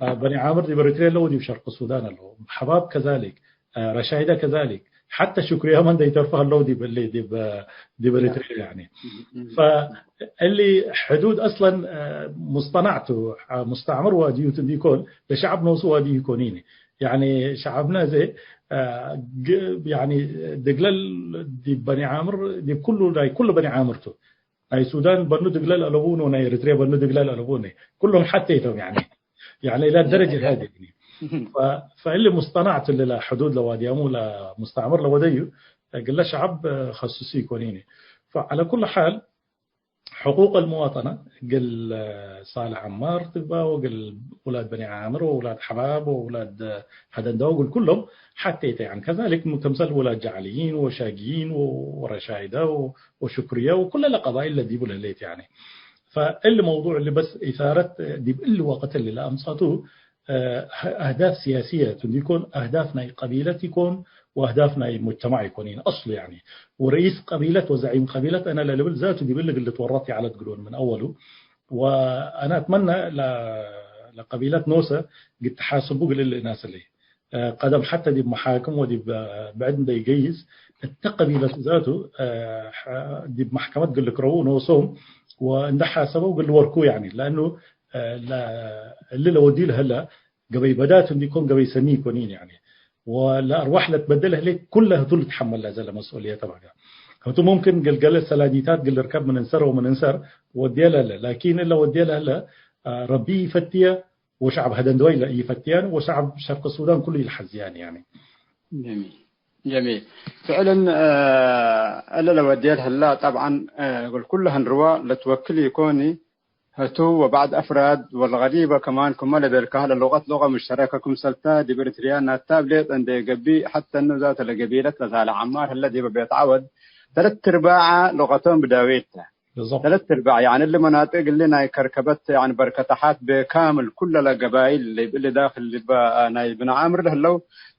አ፣ በኒ ዓምር ዲብ ኤሪትርያ ህለው ወዲብ ሸርቅ ሱዳን አለው። ሐባብ ከዛሊክ፣ አ፣ ረሻይደ ከዛሊክ። ሐተ ሹክርያመ እንደ ኢተርፎ ህለው ዲብ እሊ፣ ዲብ፣ ዲብ ኤሪትርያ፣ ያኒ። ፈእሊ ሕዱድ አስለን፣ አ፣ ሙስጠናዕ ቱ፣ አ፣ ሙስተዕምር ዋድዩ ቱ እንዲኮን፣ ለሸዐብ ኖሱ ዋድዩ ኢኮኒኒ። ያኒ ሸዐብነ አዜ፣ አ፣ ግ-፣ ያኒ ድግለል ዲብ በኒ ዓምር፣ ዲብ ኩሉ፣ ናይ ኩሉ በኒ ዓምር ቱ። ናይ ሱዳን በኑ ድግለል አለቡን ወናይ ኤሪትርያ በኑ ድግለል አለቡን። ኩሎም ሐቴ ቶም ያኒ። ያኒ ኢላ ደረጀ ሀዚ። ፈ-፣ ፈእሊ ሙስጠናዕ ቱ ለሕዱድ ለዋድያሙ ለሙስተዕምር ለወደዩ፣ እግለ ሸዐብ ከሱሱ ኢኮኒኒ። ፈዐለ ኩሉ ሓል፣ ሕቁቅ አልሙዋጠና እግል ሳልሕ ዐማር ትግበእ ወእግል ውላድ በኒ ዓምር ወውላድ ሐባብ ወውላድ ሀደንደወ እግል ኩሎም ሐቴ ተ፣ ያኒ፣ ከዛሊክ ክምሰል ውላድ ጀዓልይን ወሻግይን ወረሻይደ ወሹክርየ ወኩለ ለቀባይል ለዲቡ ለህሌት፣ ያኒ። ፈእሊ መውዱዕ እሊ በስ ኢሳረት ዲብ እሊ ወቅት እሊ ለአምጸቱ፣ አ፣ አህዳፍ ሲያስየ ቱ እንዲኮን፣ አህዳፍ ናይ ቀቢለት ኢኮን ወአህዳፍ ናይ ሙጅተማዕ ኢኮኒን አስሉ፣ ያኒ። ወረኢስ ቀቢለት ወዘዒም ቀቢለት አነ ለልብል ዛቱ ዲብ እሊ እግል ልትወረት ይዐለት ግዶን ምን አወሉ። ወአነ አትመነ ለ-፣ ለቀቢለት ኖሰ ግድ ተሓስቡ እግል እሊ እናስ እሊ። አ፣ ቀደም ሐተ ዲብ መሓክም ወዲብ፣ አ፣ ብዕድ እንደ ኢገይስ፣ እተ ቀቢለት ዛቱ፣ አ፣ ሐ-፣ ዲብ መሕከመት እግል ልክረዉ ኖሶም ወእንደ ሓሰበው እግል ልወርኩ፣ ያኒ። ለአኑ፣ አ፣ ለ-፣ እሊ ለወድዩ ለህለ ገበይ በዳት እንዲኮን ገበይ ሰኒ ኢኮኒን፣ ያኒ። ወለአርዋሕ ለትበደል ህሌት ኩለ ህቱ ልትሐመል ለዘ ለመስኡልየተ በጋ። ህቱ ሙምክን እግል ገሌ ሰላዲታት እግል ልርከብ ምን እንሰር ወምን እንሰር ወድየ ለህለ፣ ላኪን እለ ወድየ ለህለ፣ አ፣ ረቢ ኢፈትየ ወሸዐብ ሀደንደወይ ለኢፈትየን ወሸዐብ ሸርቅ ሱዳን ኩሉ ኢልሐዝያን፣ ያኒ። ጀሚል፣ ጀሚል። ፍዕልን፣ አ፣ እለ ለወድየ ለህላ ጠብዓን፣ አ፣ እግል ኩለ ህንርወ ለትወክል ኢኮኒ፣ ህቱ ወበዕድ አፍራድ ወልገሪበ ከማን ክመ ለቤልካህ ለሉቀት ሉቀ ሙሽተረከ ክምሰልተ ዲብ ኤሪትርያ ናታብ ሌጠ እንዴ ገብእ ሐተ እኑ ዛተ ለገቢለት ለሳልሕ ዐማር ህለ ዲበ ቤት ዐወድ ተለት እርባዕ ሉቀቶም ብዳዌት ተ። ብዞም። ተለት እርባዕ፣ ያኒ እሊ መናጥቅ እሊ ናይ ከርከበት፣ ያኒ በርከተሓት ብካምል ኩለ ለገባይል እሊ ዳክል ዲበ ናይ ብን ዓምር ለህለው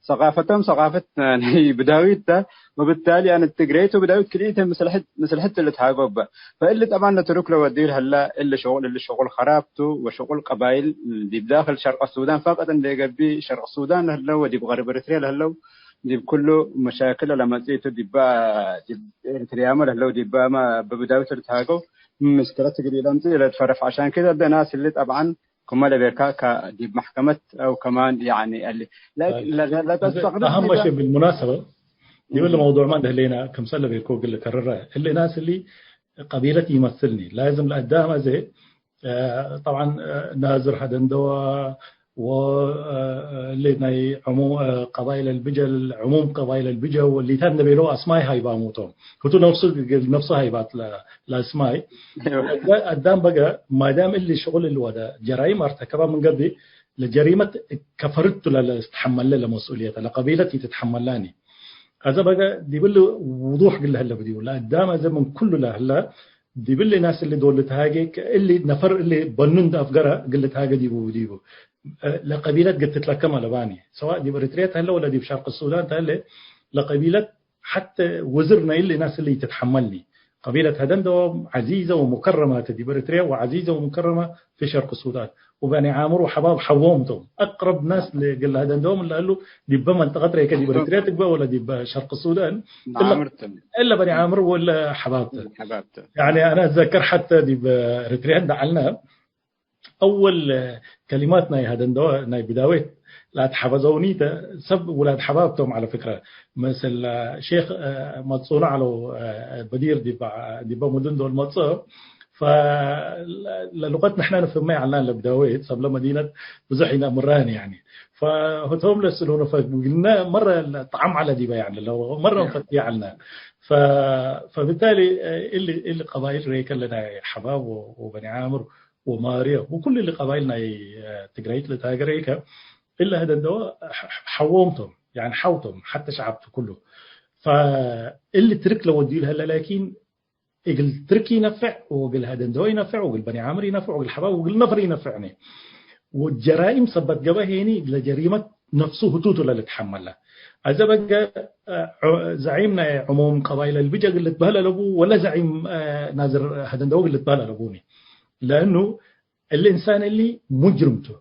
ሰቃፈቶም ሰቃፈት ናይ ብዳዊት ተ። ወብታሊ፣ ያኒ ትግሬት ወብዳዊት ክልኢተ ምስል ሕድ፣ ምስል ሕድ ልትሃጎ እበ። ፈእሊ ጠብዓን ለትሩክ ለወድዩ ለህለ፣ እሊ ሽቁል፣ እሊ ሽቁል ከራብ ቱ፣ ወሽቁል ቀባይል ዲብ ዳክል ሸርቅ ሱዳን ፈቅጥ እንዴ ገብእ፣ ሸርቅ ሱዳን ለህለው ወዲብ ገርብ ኤሪትርያ ለህለው፣ ዲብ ኩሉ መሻክል ለመጽእ ቱ፣ ዲበ፣ ዲብ ኤሪትርያመ ለህለው፣ ዲበመ በብዳዊት ልትሃገው፣ ምሽክለት እግል ኢለምጽእ ለትፈረፍ። ዐሻን ከደ፣ እሊ ናስ እሊ ጠብዓን፣ ክመ ለቤልካ፣ ከ-፣ ዲብ መሕከመት አው ከማን፣ ያኒ፣ እሊ፣ ለ-፣ ለ-፣ ለ-፣ ለተስተቅርብ አህመ ዲበ ሸይ ብልሙናሰበ፣ ዲብ እሊ እም። መውዱዕ ማ እንደ ህሌና፣ ክምሰል ለቤልኮ እግል ልከርረ፣ እሊ ናስ እሊ ቀቢለት ኢመስልኒ። ላዝም ለአዳም አዜ፣ አ፣ ጠብዓን፣ አ፣ ናዝር ሀደንደዋ ወ-፣ አ፣ እሊ ናይ ዕሙ-፣ አ፣ ቀባይል አልብጀ፣ ዕሙም ቀባይል አልብጀ ወሊታን እንደ ቤለው አስማይ ሃይባሙ ቶም። ህቱ ነፍሱ፣ ነፍሱ ሃይባት ለ-፣ ለአስማይ። አይወ። አዳም በገ ማዳም እሊ ሽቁል እሊ ወደ ጀራይም አርተከበ ምን ገብእ ለጀሪመት ከፈርቱ ለለትሐመለ ለመስኡልየተ ለቀቢለት ኢትትሐመላኒ። አዘ በገ ዲብ እሊ ውዱሕ እግል ለህለ ብዲቡ ለአዳም አዘ ምን ኩሉ ለህለ ዲብ እሊ ናስ እሊ ዶል ልትሃጌ ከእሊ ነፈር እሊ በኑ እንደ አፍገረ እግል ልትሃጌ ዲቡ ብዲቡ ለቀቢለት እግል ትትለከም አለባኒ። ሰዋእ ዲብ ኤሪትርያ ተህለ ወለ ዲብ ሸርቅ ሱዳን ተህለ ለቀቢለት ሐተ ወዝር ናይ እሊ ናስ እሊ ኢትትሐመልኒ። ቀቢለት ሀደንደወ ዐዚዘ ወሙከረመ ተ ዲብ ኤሪትርያ ወዐዚዘ ወሙከረመ ፊ ሸርቅ ሱዳን። ወበኒ ዓምር ወሐባብ ሐዎም ቶም። አቅረብ ናስ ለእግል ሀደንደወ ምን ለህሉ ዲበ መንጠቀት ረይከ ዲብ ኤሪትርያ ትግበእ ወለ ዲብ ሸርቅ ሱዳን። እለ፣ ዓምር ቶም። እለ በኒ ዓምር ወለ ሐባብ ተ። ሐባብ ተ። ያኒ አነ እዘከር ሐተ ዲብ ኤሪትርያ እንደ ዐልነ አወል ከሊማት ናይ ሀደንደወ ናይ ብዳዌት ለአትሐፈዘውኒ ተ፣ ሰብ ውላድ ሐባብ ቶም ዐለ ፍክረ። ምስል ሼክ፣ አ፣ መጽኡነ ዐለው፣ አ፣ በዲር ዲበ፣ ዲበ ሙድን ዶል መጽኦ። ፈ-፣ ለሉቀት ንሕነ ንፍህመ ይዐልናን ለብዳዌት፣ ሰብለ መዲነት ብዙሕ ኢነአምራን ያኒ። ፈህቶም ለስእሉነ ፈግነ መረ ጠዓም ዐለ ዲበ ያኒ፣ ለው መረ ያ። ንፈትየ ዐልነ። ፈ-፣ ፈብታሊ እሊ፣ እሊ ቀባይል ሬከ ለናይ ሐባብ ወ-፣ ወበኒ ዓምር ወማርየ ወኩሉ እሊ ቀባይል ናይ፣ አ፣ ትግራይት ለታገረይከ፣ እለ ህደንደወ ሐ-፣ ሐዎም ቶም፣ ያኒ ሐው ቶም፣ ሐተ ሸዐብ ቱ ኩሉ። ፈእሊ ትርክ ለወድዩ ለህለ፣ ላኪን እግል ትርክ ኢነፍዕ፣ ወእግል ህደንደወ ኢነፍዕ፣ ወእግል በኒ ዓምር ኢነፍዕ፣ ወእግል ሐባብ፣ ወእግል ነፈር ኢነፍዕኒ። ወጀራይም ሰበት ገብአ ሄኒ ለጀሪመት ነፍሱ ህቱቱ ለልትሐመለ። አዘ በገ፣ እ፣ ዑ-፣ ዘዒም ናይ ዕሙም ቀባይል አልብጀ እግል ልትበህል አለቡ፣ ወለ ዘዒም፣ እ፣ ናዝር ሀደንደወ እግል ልትበህል አለቡኒ። ለእኑ እሊ እንሳን እሊ ሙጅርም ቱ።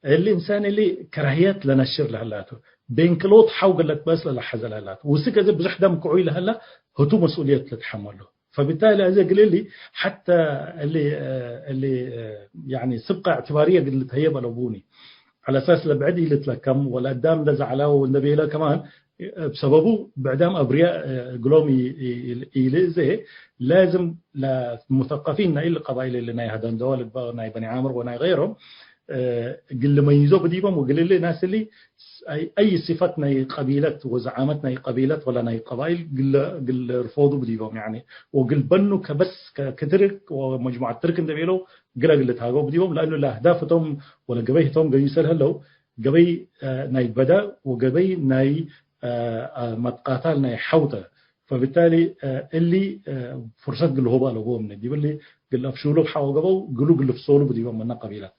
እሊ እንሳን እሊ ከራህየት ለነሽር ለህላ ቱ። ቤንክሎት ሐው ገለት በስ ለለሐዘ ለህላ ቱ። ውስክ እዘ ብዙሕ ደም ክዑይ ለህላ ህቱ መስኡልየት ልትሐመሉ። ፈብታሊ አዘ እግል እሊ ሐተ እሊ፣ እሊ፣ ያኒ ስብቀ እዕትባርየ እግል ልትሀየብ አለቡኒ። ዐለ አሳስ ለብዕድ ኢልትለከም ወለአዳም እንደ ዘዐላው እንደ ቤለ ከማን እብ ሰበቡ ብዕዳም አብርያእ እግሎም ኢ-፣ ኢ-፣ ኢልእዜ ላዝም ለሙተቀፊን ናይ እሊ ቀባይል እሊ ናይ ሀደንደወ ልግበእ ናይ በኒ ዓምር ወናይ ገይሮም፣ እ፣ እግል ልመይዞ ብዲቦም ወእግል እሊ ናስ እሊ አይ፣ አይ ሲፈት ናይ ቀቢለት ወዘዓመት ናይ ቀቢለት ወለ ናይ ቀባይል እግል፣ እግል ልርፎዱ ብዲቦም፣ ያኒ ወእግል በኑ ከበስ ከ-፣ ከትርክ ወመጅሙዐት ትርክ እንደ ቤለው እግለ እግል ልትሃገው ብዲቦም፣ ለእኑ ለአህዳፍ እቶም ወለ ገበይ ህቶም ገይሰ ለህለው ገበይ፣ እ፣ ናይ በዳ ወገበይ ናይ፣ እ፣ እ፣ መትቃታል ናይ ሐውተ። ፈብታሊ፣ እ፣ እሊ፣ እ፣ ፍርሰት እግል ልሆቡ አለቦም። ዲብ እሊ እግል አፍሹሉ ሐው ገበው እግሉ እግል ልፍሶሉ ብዲቦም ምነ ቀቢላት።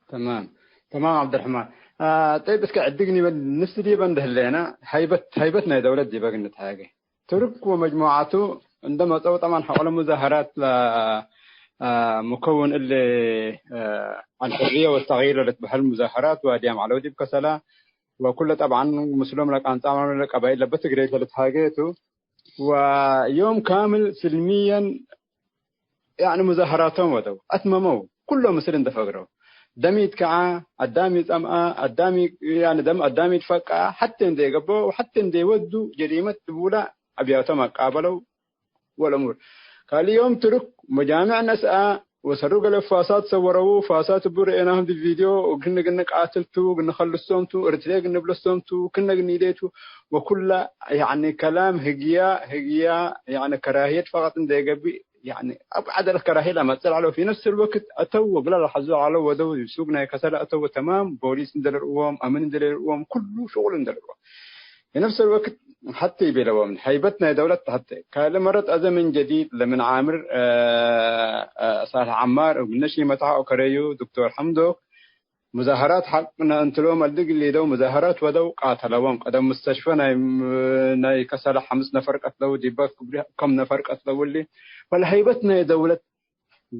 ተማም፣ ተማም ዐብደርሕማን። አ፣ ጠይብ፣ እስከ ዕድግ ኒበ ንፍስ ዲበ እንደ ህሌነ፣ ሀይበት፣ ሀይበት ናይ ደውለት ዲበ እግል ንትሃጌ። ቱርክ ወመጅሙዓቱ እንደ መጸው፣ ጠብዓን፣ ሐቆለ ሙዛሀራት ለ፣ አ፣ ሙከውን እሊ፣ አ፣ አልሕርየ ወተግይር ለልትበሀል ሙዛሀራት ዋድያም ዐለው ዲብ ከሰላ። ወኩለ፣ ጠብዓን፣ ምስሎም ለቃንጻ ለቀባይል ለበ ትግሬ ለልትሃጌ ቱ። ወዮም ካምል ስልምየን ያኒ ሙዛሀራቶም ወደው፣ አትመመው፣ ኩሎም ምስል እንደ ፈግረው። ደም ኢትከዓ፣ አዳም ኢጸምአ፣ አዳም ኢ-፣ ያኒ ደም አዳም ኢትፈቀዐ፣ ሐቴ እንዴ ገብኦ ወሐቴ እንዴ ወዱ ጀሪመት እቡላ አብያቶም አቃበለው ወለሙር። ካልእ ዮም ትሩክ መጃምዕ ነስአ ወሰሩ ገሌ ፋሳት ሰወረው፣ ፋሳት እቡ ረኤናሆም ዲብ ቪድዮ፣ ግነ ግነ ቃትል ቱ፣ ግነ ከልሶም ቱ፣ እርትርየ ግነ ብለሶም ቱ፣ ክነ ግኒዴ ቱ፣ ወኩለ ያኒ ከላም ህግያ፣ ህግያ ያኒ ከራህየት ፈቀጥ እንዴ ገብእ ያኒ አብዓድ አልከራሂ ለመጽእ ለዐለው። ፊ ነፍስ አልወቅት አተው ወግላ ለሐዙ ዐለው ወደው ሱግ ናይ ከሰለ አተው ወተማም ቦሊስ እንዴ ልርእዎም፣ አምን እንዴ ልርእዎም፣ ኩሉ ሽቁል እንዴ ልርእዎም። ፊ ነፍስ አልወቅት ሐቴ ኢቤለዎም ሀይበት ናይ ደውለት ሐቴ። ካልእ መረት አዘ ምን ጀዲድ ለምን ዓምር፣ አ፣ አ፣ ሳልሕ ዐማር እብ ነሺ መትሐ ወከረዩ ዶክቶር ሐምዶክ ሙዛሀራት ሐቅ ነአንትሎም አልድግ ሊደው ሙዛሀራት ወደው ቃተለዎም። ቀደም ሙስተሽፈ ናይ፣ ናይ ከሰለ ሐምስ ነፈር ቀትለው፣ ዲበ ክብሪ ከም ነፈር ቀትለው እሊ። ወለሀይበት ናይ ደውለት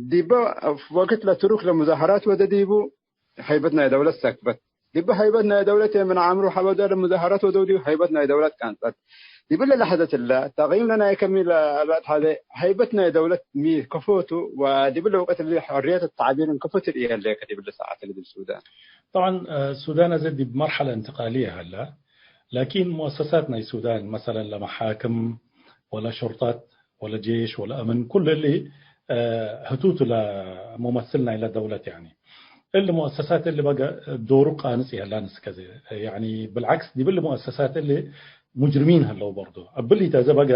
ዲበ ወቅት ለትሩክ ለሙዛሀራት ወደ ዲቡ ሀይበት ናይ ደውለት ሰክበት። ዲበ ሀይበት ናይ ደውለት ምን ዓምሩ ሐበደ ለሙዛሀራት ወደው ዲቡ ሀይበት ናይ ደውለት ቀንጸት። ዲብለ ለሐዘት እለ ተቅይም ለናይ ከሚ ለአልባት ሐዘ ሀይበት ናይ ደውለት ሚ ከፎቱ ወዲብለ ወቅት እሊ ሕርየት ተዕቢር እንከፎ ትርእየ ህሌከ ዲብለ ሰዓት እሊ ዲብ ሱዳን? ጠብዓን፣ እ፣ ሱዳን አዘ ዲብ መርሐለ እንትቃልየ ሀላ፣ ላኪን ሙአሰሳት ናይ ሱዳን፣ መሰለን ለመሓክም ወለ ሹርጠት ወለ ጄሽ ወለ አምን፣ ኩሉ እሊ፣ እ፣ ህቱቱ ለሙመስል ናይለ ደውለት፣ ያኒ እሊ ሙአሰሳት እሊ በገ ዶሩ ቃንጽ ይሀላን እስከዚ፣ ያኒ ብልዓክስ ዲብ እሊ ሙአሰሳት እሊ ሙጅርሚን ሀለው በርዶ። እብሊ ተዘ በገ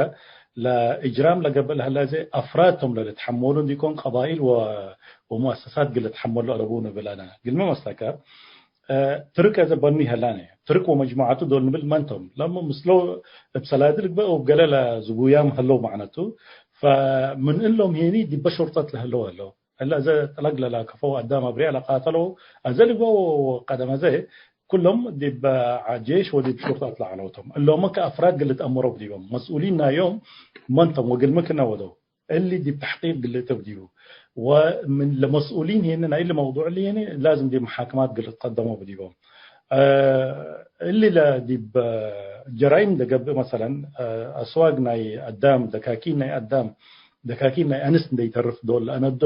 ለእጅራም ለገብእ ለሀላ ዘ አፍራድ ቶም ለልትሐመሉ እንዲኮን ቀባይል ወ-፣ ወሙአሰሳት ግል ልትሐመሉ አለቡ ንብል አነ። ግልሚ መስለከ፣ እ፣ ትርክ አዘ በኒ ሀላነ። ትርክ ወመጅሙዓቱ ዶል ንብል መን ቶም? ለሙ ምስሎ እብ ሰላዲ ልግበእ ወእብ ገሌ ለዝቡያም ሀለው ማዕነቱ። ፈምን እሎም ሄኒ ዲበ ሹርጠት ለሀለው ሀለው። እለ አዘ ጠለግ ለላከፈው አዳም አብርያ ለቃተለው አዘ ልግበእ ወቀደም አዘ ኩሎም ዲብ ጄሽ ወዲብ ሹርጠት ለዐለው ቶም። እሎመ ከአፍራድ ግል ልትአመረው ዲቦም። መስኡሊን ናዮም መን ቶም ወግልሚ ክነ ወደው? እሊ ዲብ ተሕቂቅ ግል ልእተው ዲቡ። ወምን ለመስኡሊን ሄኒ ናይ እሊ መውዱዕ እሊ ሄኒ ላዝም ዲብ መሓክማት ግል ልትቀደመው ዲቦም። አ፣ እሊ ለዲብ ጀራይም ለገብእ መሰለን፣ አ፣ አስዋግ ናይ አዳም፣ ደካኪን ናይ አዳም፣ ደካኪን ናይ አንስት እንደ ይተርፍ ዶል ለአነዶ፣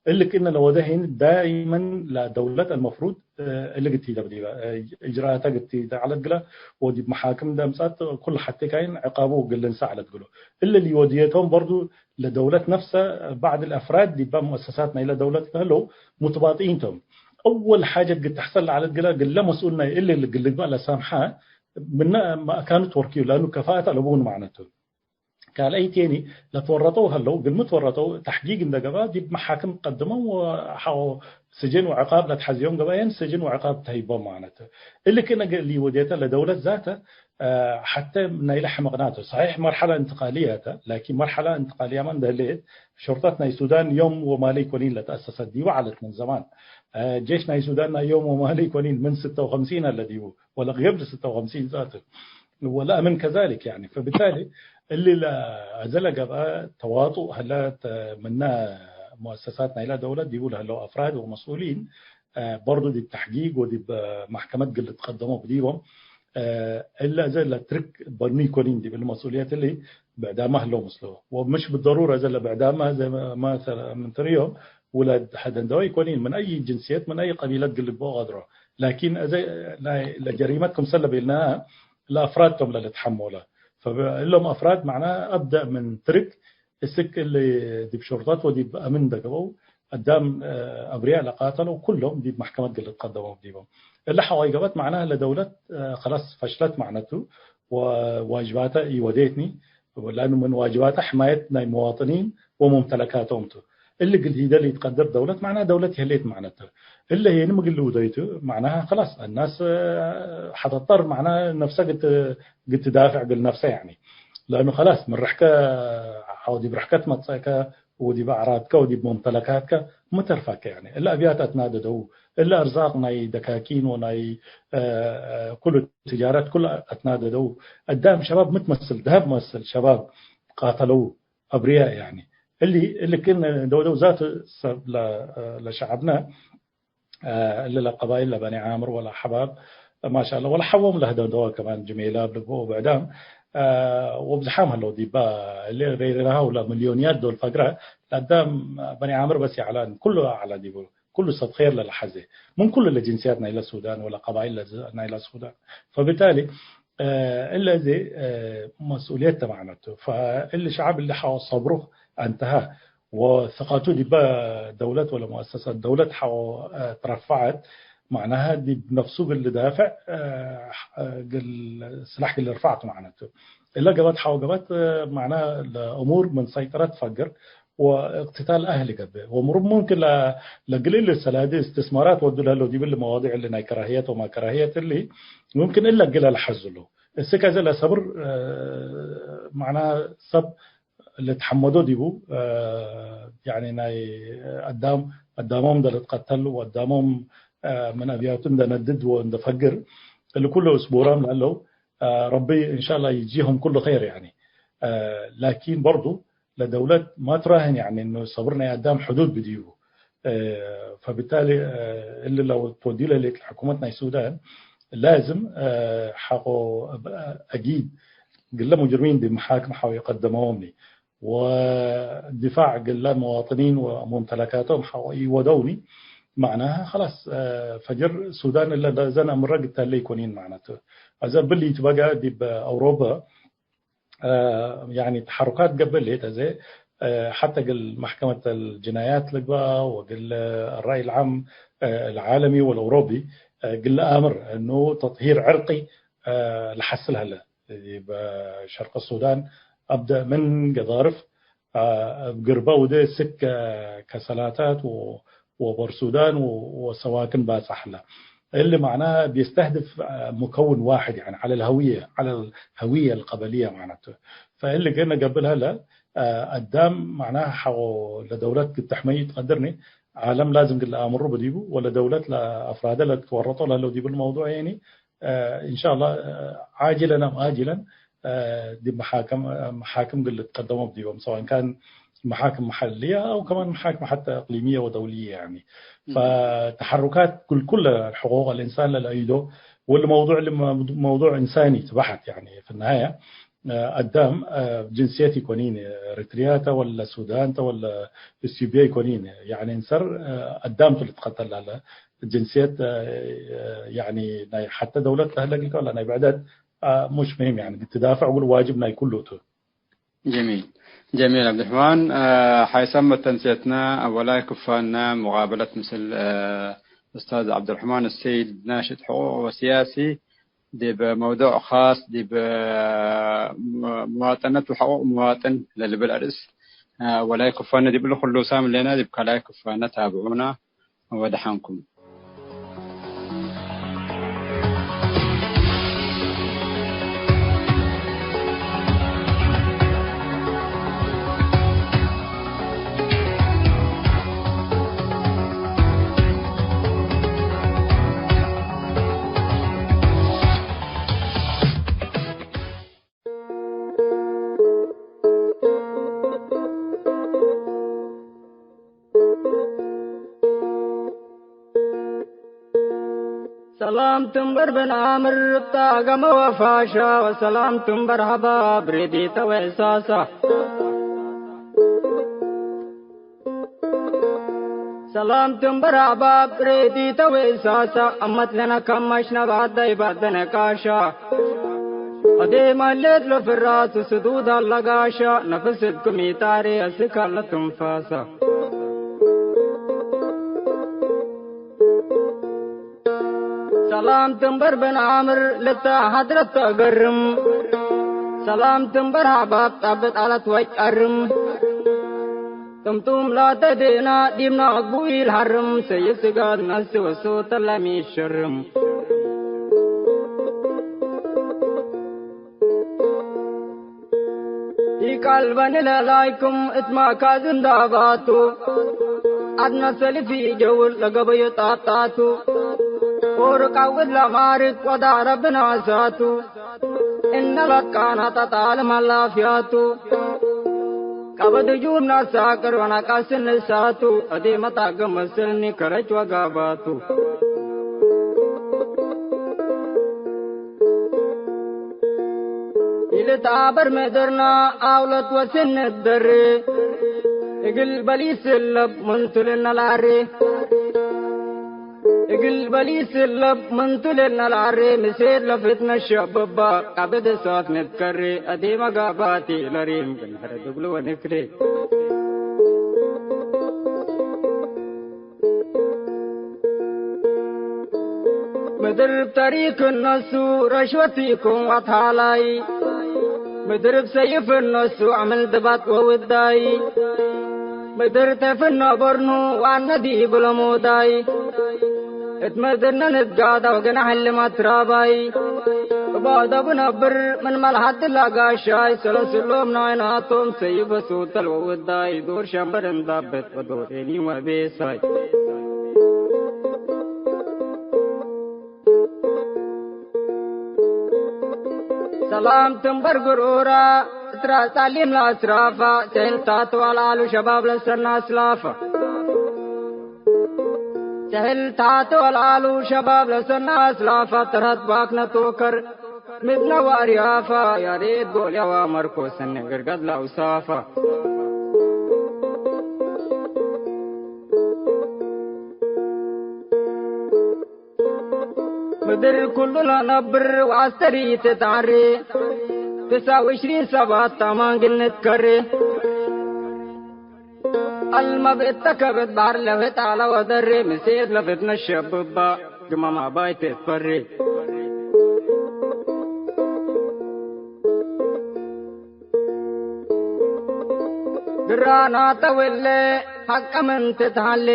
እሊ ክእነ ለወደ ሄኒ ዳይመን ለደውለት አልመፍሩድ፣ አ፣ እሊ ግቲደ ብዲበ፣ አ፣ እጅራአተ ግቲደ ዐለት ግለ፣ ወዲብ መሓክም እንደ አምጻት ኩሉ ሐቴ ካይን ዕቃቡ ግል ልንሳ ዐለት ግሎ። እሊ ሊወድየቶም በርዱ ለደውለት ነፍሰ፣ ባዕድ አልአፍራድ ዲበ ሙአሰሳት ናይለ ደውለት ለህለው ሙትባጢን ቶም። አወል ሓጀት ግድ ተሕሰል ለዐለት ግለ፣ ግለ መስኡል ናይ እሊ ግል ልግባእ ለሳምሐ ምነ መእካኑ ትወርክዩ፣ ለአኑ ከፋአት አለቡን ማዕነቱ። ካልኣይቴኒ ለትወረጠው ሀለው፣ እግል ሚ ትወረጠው ተሕጊግ እንደ ገብአ ዲብ መሓክም ቀድመው ወሐቆ ስጅን ወዕቃብ ለትሐዝዮም ገብአየን ስጅን ወዕቃብ ተህይቦም ማለት። እሊ ክእነ እሊ ወዴተ ለደውለት ዛተ፣ አ፣ ሐተ ናይለ ሕመቅናቱ። ሰሒሕ መርሐለ እንትቃልየ ተ፣ ላኪን መርሐለ እንትቃልያመ እንደ ህሌት፣ ሹርጠት ናይ ሱዳን ዮም ወማሊ ኮኒን ለተአሰሰት ዲቡ ዐለት ምን ዘማን። አ፣ ጄሽ ናይ ሱዳን ናይ ዮም ወማሊ ኮኒን ምን ስተ ወከምሲን አለ ዲቡ። ወለቅየም ለስተ ወከምሲን ዛቱ ወለአምን ከዛሊክ፣ ያኒ፣ ፈብታሊ እሊ ለአዘ ለገብአ ተዋጡእ ሀለ ምነ ሙአሰሳት ናይላ ደውለት ዲቡ ለህለው አፍራድ ወመስኡሊን፣ አ፣ በርዱ ዲብ ተሕጊግ ወዲብ፣ አ፣ መሕከመት ግል ልትቀደሞ ብዲቦም፣ አ፣ እለ አዘ ለትርክ በኑ ኢኮኒን ዲብ እሊ መስኡልየት እሊ ብዕዳመ ህለው ምስሎ። ወምሽ ብደሩረ አዘ ለብዕዳመ አዘ ማ ምን ትርእዮም ውላድ ሐደንደወ ኢኮኒን፣ ምን አይ ጅንስየት ምን አይ ቀቢለት ግል ልግበኦ ቀድሮ። ላኪን አዘ ናይ ለጀሪመት ክምሰል ለቤልናሃ ለአፍራድ ቶም ለልትሐሞለ። ፈእሎም አፍራድ መዕናሃ አብደእ ምን ትርክ እስክ እሊ ዲብ ሹርጠት ወዲብ አምን ደገበው አዳም፣ አ፣ አብርያእ ለቃተለው ኩሎም ዲብ መሕከመት ግል ልትቀደሞም ዲቦም። እሊ ሐቆ ኢገብአት መዕናሃ ለደውለት፣ አ፣ ከላስ ፈሽለት መዕነቱ ወዋጅባተ ኢወዴትኒ። ለአኑ ምን ዋጅባተ ሕማየት ናይ መዋጥኒን ወሙምተለካቶም ቱ። እሊ እግል ሂደ ለኢትቀድር ደውለት መዕናሃ ደውለት ይህሌት መዕነቱ። እለ ህዬ ምን እግል ልውደይቱ መዕናሃ ከላስ አናስ ሐተጠር መዕናሃ ነፍሰ ግት-፣ ግትዳፍዕ እግል ነፍሰ ያኒ። ለአኑ ከላስ ምን ርሕከ ሐው ዲብ ርሕከ ትመጽአከ ወዲብ አዕራድከ ወዲብ ሙምተለካትከ ሚ ተርፋከ ያኒ። እለ አብያት አትናደደው፣ እለ አርዛቅ ናይ ደካኪን ወናይ፣ አ፣ አ፣ ኩሉ ትጃረት ኩሉ አትናደደው። አዳም ሸባብ ሚ ትመስል፣ ደሀብ መስል ሸባብ ቃተለው። አብርያእ ያኒ። እሊ፣ እሊ ክእነ ደውደው ዛት ሰብ ለ-፣ ለሸዐብነ፣ አ፣ እሊ ለቀባይል ለበኒ ዓምር ወለአሕባብ፣ ማሻአላህ፣ ወለሐዎም ለህደንደወ ከማን ጅሜላ ብልቦ ወብዕዳም፣ አ፣ ወብዝሓም ሀለው ዲባ፣ እሊ ሬሬራሃው ለሚልዮንያት ዶል ፈግረ፣ ለአዳም በኒ ዓምር በስ ይዐላን፣ ኩሉ አዕላ ዲቡ። ኩሉ ሰብ ኼር ለለሐዜ፣ ምን ኩሉ ለጅንስያት ናይለ ሱዳን ወለቀባይል ለዝ-፣ ናይለ ሱዳን። ፈብታሊ፣ አ፣ እለ እዚ፣ አ፣ መስኡልየት ተ መዕነቱ። ፈእሊ ሸዐብ እሊ ሐው ሰብሩ አንተሃ ወሰቀቱ ዲበ ደውለት ወለሙአሰሰት ደውለት ሐው፣ አ፣ ትረፈዐት፣ መዕናሃ ዲብ ነፍሱ እግል ልዳፍዕ፣ አ፣ እግል ስላሕ እግል ልርፈዕ ቱ መዕነቱ። እለ ገበት ሐው ገበት፣ አ፣ መዕና ለእሙር ምን ሰይጠረት ፈግር፣ ወእቅትታል አህሊ ገብእ። ወምሩብ ሙምክን ለ-፣ ለግል እሊ ሰላዲ እስትስማራት ወዱ ለህለው ዲብ እሊ መዋዲዕ እሊ ናይ ከራህየት ወማ ከራህየት እሊ ሙምክን እለ እግለ ለሐዝሉ። እስክ አዜ ለሰብር፣ አ፣ መዕና ሰብ ልትሐመዶ ዲቡ፣ አ፣ ያኒ ናይ አዳም፣ አዳሞም እንደ ልትቀተል ወአዳሞም፣ አ፣ ምን አብያቱ እንደ ነድድ ወእንደ ፈግር እሊ ኩሉ እስቡራም ለህለው፣ አ፣ ረቢ እንሻአላህ ይጂሁም ኩሉ ኸይር ያኒ። አ፣ ላኪን በርዱ ለደውለት ማ ትራህን፣ ያኒ፣ እኑ ሰብር ናይ አዳም ሕዱድ ብዲቡ። አ፣ ፈብታሊ፣ አ፣ እሊ ለው ትወድዩ ለህሌት ለሕኩመት ናይ ሱዳን ላዝም፣ አ፣ ሐቆ አብ-፣ አጊድ ግለ ሙጅሪሚን ዲብ መሓክም ሐቆ ኢቀደመዎምኒ ወድፋዕ ግለ መዋጥኒን ወሙምተለካቶም ሐቆ ኢወደውኒ፣ መዕናሃ ከላስ፣ አ፣ ፈጅር ሱዳን እለ ለዘን አምረ ግታለ ኢኮኒን መዕነቱ። አዘ ብሊ ትበጋ ዲብ አውሮፓ አ፣ ያኒ ተሐሩካት ገብእ ሌጠ ዘ፣ አ፣ ሐተ እግል መሕከመት አልጅናያት ልግበእ ወእግል አራይ አልዓም፣ አ፣ አልዓለሚ ወአልአውሮቢ፣ አ፣ እግል ለአምር እኑ ተጥሂር ዕርቂ፣ አ፣ ለሐስል ሀለ። በሸርቅ ሱዳን አብደእ ምን ገዳርፍ፣ አ፣ እብ ግርበ ውደ እስክ፣ አ፣ ከሰላታት ወ-፣ ወቦር ሱዳን ወ-፣ ወሰዋክን ባጽሕ ሀለ። እሊ መዕና ቢስተህድፍ፣ አ፣ ሙከውን ዋሕድ፣ ያኒ ዐለ አልሀውየ፣ ዐለ አልሀውየ አልቀበልየ መዕነቱ። ፈእሊ ገነ ገብእ ሀለ፣ አ፣ አዳም መዕና ሐቆ ለደውለት ግድ ተሕመዩ ትቀድርኒ፣ ዓለም ላዝም ግድ ለአምሩ ብዲቡ፣ ወለደውለት ለአፍራደ ለትወረጦ ለህለው ዲብ መውዱዕ የኒ፣ አ፣ እንሻአላህ፣ አ፣ ዓጅለን አም አጅለን፣ አ፣ ዲብ መሓክም፣ መሓክም ግል ልትቀደሞ ብዲቦም፣ ሰዋእን ካን መሓክም መሐልየ አው ከማን መሓክም ሐተ እቅሊምየ ወደውልየ፣ ያኒ። ፈተሐሩካት ክል-፣ ኩለ ሕቁቅ አልእንሳን ለለአይዶ፣ ወእሊ መውዱዕ፣ እሊ መውዱዕ እንሳኒ ቱ በሐት፣ ያኒ፣ ፊ ነሃየ፣ አ፣ አዳም፣ አ፣ ጅንስየት ኢኮኒን፣ ኤሪትርያ ተ ወለ ሱዳን ተ ወለ ኢትዮጵያ ኢኮኒን፣ ያኒ፣ እንሰር፣ አ፣ አዳም ቱ ልትቀተል ላለ፣ ጅንስየት፣ አ፣ ያኒ፣ ናይ ሐተ ደውለት ለህለ እግልከ ወላ ናይ ብዕደት፣ አ፣ ሙሽ ሙሂም፣ ያኒ፣ ትዳፍዕ እግል ዋጅብ ናይ ኩሉ ቱ። ጀሚል። ጀሚል ዐብዱርሕማን፣ አ፣ ሐይሰ መተንሴትነ አወላይ ክፋነ ሙቃበለት ምስል፣ አ፣ ኡስታዝ ዐብዱርሕማን አሰይድ ናሽጥ ሕቁቅ ወሲያሲ፣ ዲብ መውዱዕ ካስ ዲብ መዋጠነት ወሐቁቅ መዋጥን ለልብል አርእስ ወላይ ክፋነ ዲብ እሊ ኩሉ ሳም ሌና ዲብ ካልኣይ ክፋነ ታብዑና። ወደሓንኩም። ሰላም ትንበር ብን አምር እብ ጣገመ ወፋሻ፣ ወሰላም ትንበር ሐባብ ሬዲተ ወእሳሳ። ሰላም ትንበር ሐባብ ሬዲተ ወእሳሳ፣ አመት ለነ ከማሽ ነባደይ ባደነ ቃሻ። አዴ ማሌት ለፍራስ ስዱድ አለጋሻ፣ ነፍስ እብ ክሚታሬ እስካለ ትንፋሳ። ሰላም ትንበር ብን አምር ልተ ሐድረት ተገርም። ሰላም ትንበር ሐባብ ጣብጥ አለት ወጭ አርም። ጥምጡም ላተ ዴና ዲብና አግቡ ኢልሐርም። ሰይድ ስጋድ ነፍሲ ወሶተ ለሚሸርም። ኢቃልበኒ ለላይኩም እት ማካዝን ዳባቱ፣ አድነ ሰልፍ ኢጀውር ለገበዩ ጣጣቱ፣ ኦርቅ አውድ ለማርቅ ወዳረብን አሳቱ፣ እነ ለቃና ተጣልም አላፍያቱ፣ ቀበድ ጁር ናሳቅር ወነቃስን እሳቱ፣ እዴ መጣገ መስልኒ ከረች ወጋባቱ። ኢልትአበር ምድርና አውለት ወስን እደሬ፣ እግል በሊስ እለብ ምንቱ ልነ ለአሬ፣ እግል በሊስ እለብ ምንቱ ልነ ለአሬ፣ ምሴት ለፍትነ ሸብባ፣ ቀብድ እሳት ንትከሬ፣ አዴ መጋባቲ ለሪም ብንሕረድ እግሉ ወንክሬ። ምድር እብ ተሪክ እነሱ ረሽወት ኢኮን ወአትሃላይ፣ ምድር እብ ሰይፍ እነሱ አምል ድባት ወውዳይ፣ ምድር ተፍነ በርኑ ወአነ ዲብ ለሞዳይ፣ እት ምድርነ ንትጋዳ ወገናሕ እሊ መትራባይ፣ እብ አደቡ ነብር ምን መልሐድ ለጋሻይ፣ ሰለስሎም ናይናቶም ሰይፍ ወሱተል ወውዳይ፣ ዶር ሸንበር እንዳበት ወዶር ኤኒ ወቤሳይ። ሰላም ትንበር ግሩራ፣ እት ራስ ጣሊም ለአስራፋ፣ ሰህል ታቱ አልአሉ ሸባብ ለሰና አስላፋ። ሰህል ታቱ አልአሉ ሸባብ ለሰና አስላፋ፣ ተረት ባክነ ቶከር ምድነ ወአርያፋ፣ ያሬድ ጎልያ ወመርኮስን ግርገት ለአውሳፋ። ምድር ኩሉ ለነብር ወአስተሪ ትትዐሬ፣ ትስዐ ወዕሽሪን ሰባት አማን ግል ንትከሬ። አልመብ እተ ከብድ በሐር ለውህጥ ዐለ ወደሬ፣ ምሴት ለፍትነ ሸብባ ግማም አባይ ትትፈሬ። ግራናተ ወለ ሐቀ ምን ትትሃሌ፣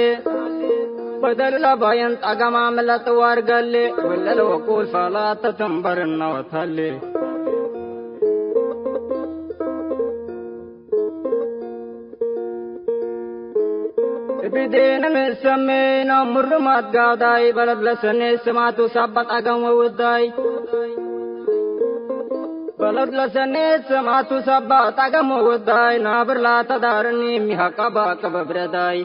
በደል ለባየን ጠገማ ምን ለጥዋር ገሌ፣ ወለ ለወቁል ፋላተ ትንበርና ወታሌ። እብ ዴነ ንሰሜ ነአምሩ ማትጋዳይ፣ በለድ ለሰኔ ስማቱ ሳባ ጣገም ወውዳይ። በለድ ለሰኔ ስማቱ ሳባ ጣገም ወውዳይ፣ ናብር ላተዳርኒ ሚሐቀባ ቅበብ ረዳይ።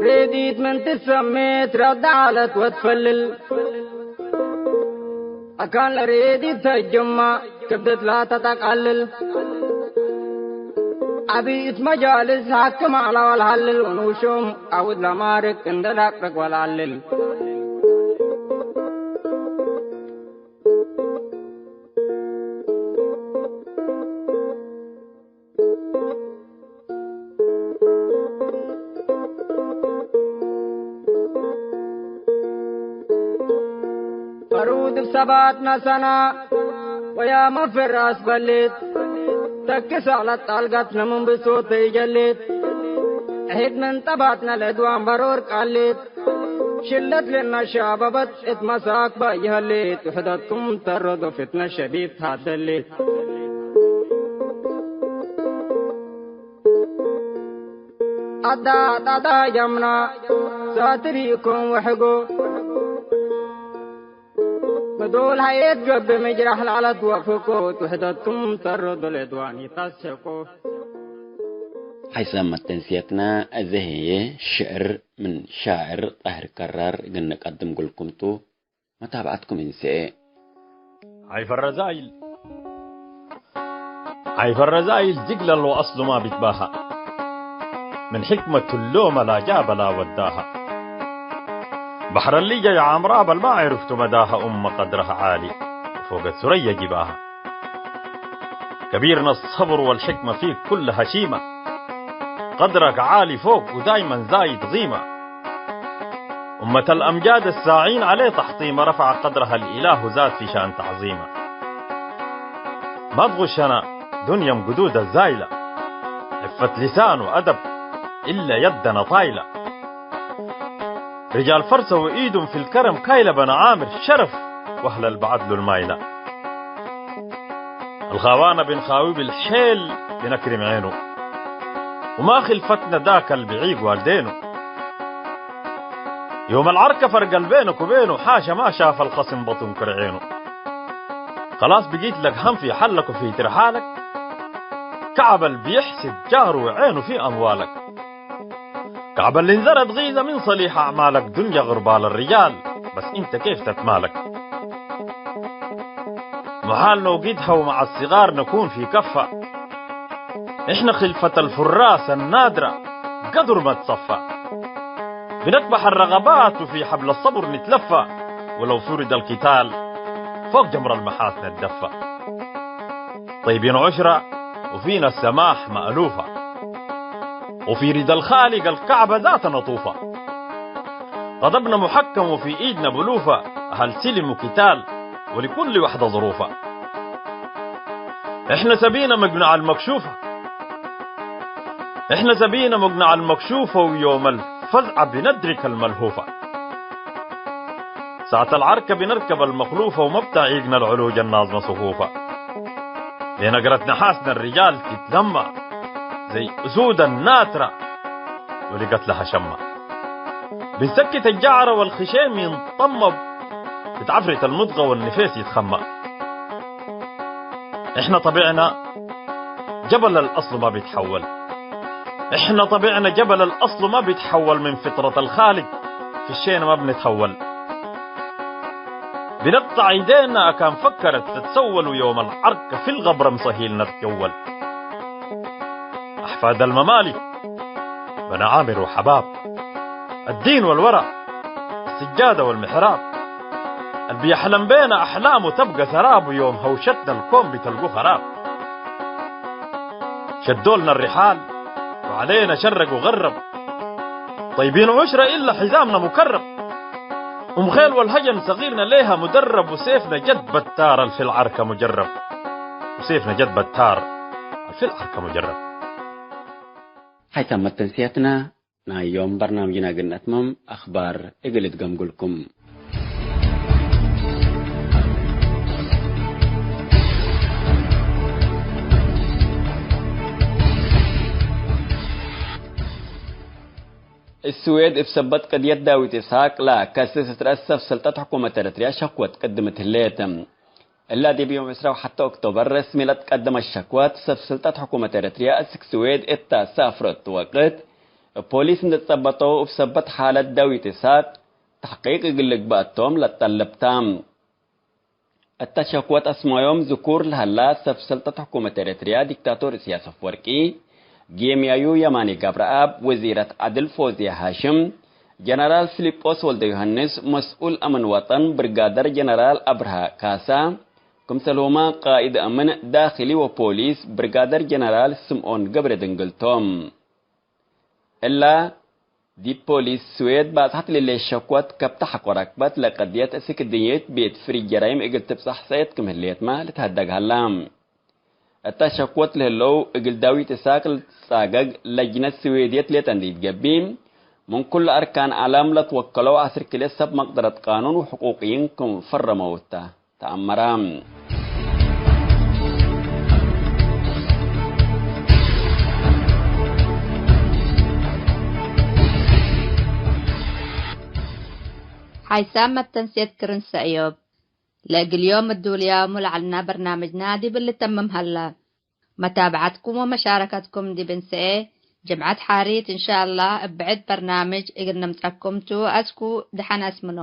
ሬዲት ምን ትሰሜ ትረዳ ዐለት ወትፈልል፣ አካን ለሬዲት ተጅማ ክብደት ላተጠቃልል። አብይ እት መጃልስ ሐክም ዐላ ወለሀልል፣ ወንኡሾም አውድ ለማርቅ እንደ ለአቅርቅ ወለዐልል። ተባትነ ሰና ወያመ ፍራስ በሊት፣ ተክስ ዐለት ጣልጋትነ ምን ብሶተ ይጀሊት። ሕድ ምን ጠባትነ ለእድዋን በሮር ቃሊት፣ ሽለት ለነ ሻበበት እት መሳክ ባይሀሊት፣ ውሕደትኩም ተረዶ ፍትነ ሸቢብ ታደሊት። አዳ ጣዳ ጀምና ሳትር ይኩን ወሕጎ፣ ምዱል ሀየት ገብእ ምጅራሕ ለዐለት ወፍቆት፣ ውሕደትኩም ተረዶ ለእድዋን ይታሰቆ። ሐይሳም መተንስየትነ፣ እዘ ህዬ ሽዕር ምን ሻዕር ጣህር ከራር እግል ንቀድም እግልኩም ቱ፣ መታብዐትኩም እንሰኤ። ሐይፈ ረዛይል፣ ሐይፈ ረዛይል ጅግለል ወአስሉማ ቢትባሃ፣ ምን ሕክመት ሎመ ላጃበ ላወዳሃ። በሕረ ሊጀ የዓምራ በል ማ ዐርፍቱ መዳሃ፣ ኡመ ቀድረሃ ዓሊ ወፎገት ሱረየ ጅባሃ። ከቢርነ ሰብር ወልሕክመ ፊ ኩል ሀሺመ፣ ቀድረክ ዓሊ ፎቅ ወዳይመን ዛይድ ቂመ። ኡመተል አምጃድ ሳዒን ዐለ ተሕጢመ፣ ረፈዐ ቀድረሃ ልኢላሁ ዛት ፊ ሻን ተዕዚመ። ማ ትጉሸና ዱንየም ግዱደ ዛይለ፣ ዕፈት ሊሳን ወአደብ እለ የደነ ጣይለ። ርጃል ፈርሰ ወኢዱም ፊልከረም ካይለ በነ ዓምር ሸረፍ ወአህለል በዐድሉ ልማይለ። አልኻዋነ ብንኻዊ ብልሔል ብነክሪም ዔኑ፣ ወማ ክልፈትነ ዳከ ልብዒግ ዋልዴኑ። ዮም አልዐርከ ፈርገል ቤነ ኩቤኑ፣ ሓሸ ማ ሻፈ አልኸስም በጡን ክርዔኑ። ከላስ ብጊት ለክ ሀንፊ ሐለኩ ፊ ትርሓለክ፣ ከዐበል ብየሕስድ ጃሩ ወዔኑ ፊ አምዋለክ። ከዐበል እንዘረት ጊዘ ምን ሰሊሕ አዕማለክ፣ ዱንየ ግርባል ርጃል በስ እንተ ኬፍ ተትማለክ። መሓል ኖጊድሀ ወመዐ ሲጋር ነኩን ፊ ከፋ፣ እሕነ ክልፈተል ፍራሰ ናድራ ገዱር መትሰፋ። ብነክበሐ ረቀባት ወፊ ሐብለ ሰቡር ንትለፋ፣ ወለው ፉሪደ ልኪታል ፎቅ ጀምረ ልመሓስ ነትደፋ። ጠይቢን ዑሽራ ወፊነ ሰማሕ መእሉፈ፣ ወፊ ሪደ ልኻሊቅ አልከዕበ ዛተ ነጡፈ። ገደብነ ሙሐከም ወፊ ኢድነ ብሉፈ፣ አህል ስልም ወኪታል ወሊኩል ወሕደ ظروفه። እሕነ ሰቢነ መግነዐ አልመክሹፈ፣ እሕነ ሰቢነ መግነዐ አልመክሹፈ ወዮመል ፈዝዐ ብነድሪከ አልመልሁፈ። ሳዕተ አልዐርከ ብነርከብ አልመክሉፈ ወመብታ ዒግነ ለዕሉጀ ናዝመ ስፉፈ። ለነገረት ነሓስነ ርጃል ትትለማ፣ ዘይ እሱደ ናትራ ወሊገት ለሀሸማ። ብንሰኪት አጃዕረ ወልክሼም ይንጠመብ፣ እት ዐፍሪት አልሙድገ ወንፌስ ይትኸማ። እሕነ ጠቢዕነ ጀበል አልአስሉ ማ ቢትሐወል። እሕነ ጠቢዕነ ጀበል አልአስሉ ማ ቢትሐወል፣ ምን ፍጥረት አልኻልቅ ፍሼነ ማ ብንትሐወል። ብነቅጠዕ ኢዴነ አካን ፈከረት ትትሰወል፣ ወዮም አልዐርከ ፊ ልገብረ ምሰሂል ነትጀወል። አሕፋድ አልመማሊክ በነ ዓምር ወሐባብ፣ አዲን ወልወራ፣ አስጃደ ወልምሕራብ። አልብየሕለም ቤነ አሕላም ወተብገ ሰራብ፣ ወዮም ሀውሸትነ ልኮን ቢተልጉ ኸራብ። ሸዶልነ ሪሓል ወዐሌነ ሸረግ ወገረብ፣ ጠይቢን ዑሽረ ኢለ ሒዛምነ ሙከረብ። እም ኼል ወልሀጀን ሰጊርነ ሌሀ ሙደረብ፣ ወሴፍነ ጀድ በታር አልፊ ለዐርከ ሙጀረብ። ወሴፍነ ጀድ በታር አልፊ ለዐርከ ሙጀረብ። ሀይ ታመት ተንስያትና ናይ ዮም በርናምጅና እግል ነትመም አኽባር እግል እትገምጉልኩም። እስዌድ እብ ሰበት ቅድየት ዳዊት ኢስሐቅ ለከስስ እት ረአስ ሰብ ስልጠት ሕኩመት ኤረትርያ ሸክወት ቅድምት ህሌት። እላ ዲብ ዮም ዕስራ ወሐተ ኦክቶበር ረስሚ ለትቀደመት ሸክወት፣ ሰብ ስልጠት ሕኩመት ኤረትርያ እስክ ስዌድ እተ ሳፍረት ወቅት፣ እብ ፖሊስ እንዴ ትጸበጠው እብ ሰበት ሓለት ዳዊት ኢስሐቅ ተሕቂቅ እግል ልግበእ ቶም ለትጠልብ ተ። እተ ሸክወት አስማዮም ዝኩር ለሀላ ሰብ ስልጠት ሕኩመት ኤረትርያ ዲክታቶር እስያስ አፍወርቂ፣ ጌምያዩ የማኔ ገብረአብ፣ ወዚረት ዐድል ፎዝያ ሃሽም፣ ጀነራል ፊሊጶስ ወልደዮሐንስ፣ መስኡል አምን ወጠን ብርጋደር ጀነራል አብርሃ ካሳ፣ ክምሰልሁመ ቃኢድ አምን ዳክሊ ወፖሊስ ብርጋደር ጀነራል ስምኦን ገብረድንግል ቶም። እላ ዲብ ፖሊስ ስዌድ ባጽሐት ለህሌት ሸክወት ከብተ ሐቆ ረክበት ለቀድየት እስክ ድንየት ቤት ፍሪጅ ጀራይም እግል ትብጸሕ ሰእየት ክም ህሌትመ ልትሀደግ ሀላ። እተ ሸክወት ለህለው እግል ዳዊት እሳቅ ልትጻገግ ለጅነት ስዌድየት ሌጠ እንዴ ኢትገብእ፣ ምን ኩሉ አርካን ዐለም ለትወከለው ዐስር ክልኤ ሰብ መቅደረት ቃኑን ወሕቁቅይን ክም ፈረመው እተ። ተአመረ። ሓይሳም መተንሴት ክርን ሰእዮብ። ለእግል ዮም እዱልያሙ ለዐልና በርናምጅና ዲብ ልተምም ሀለ። መታብዐትኩም ወመሻረከትኩም ዲብ እንሰኤ ጅምዐት ሓሪት እንሻአላህ እብ ብዕድ በርናምጅ እግል ንምጸኩም ቱ። አስኩ ደሐን አስምኖ።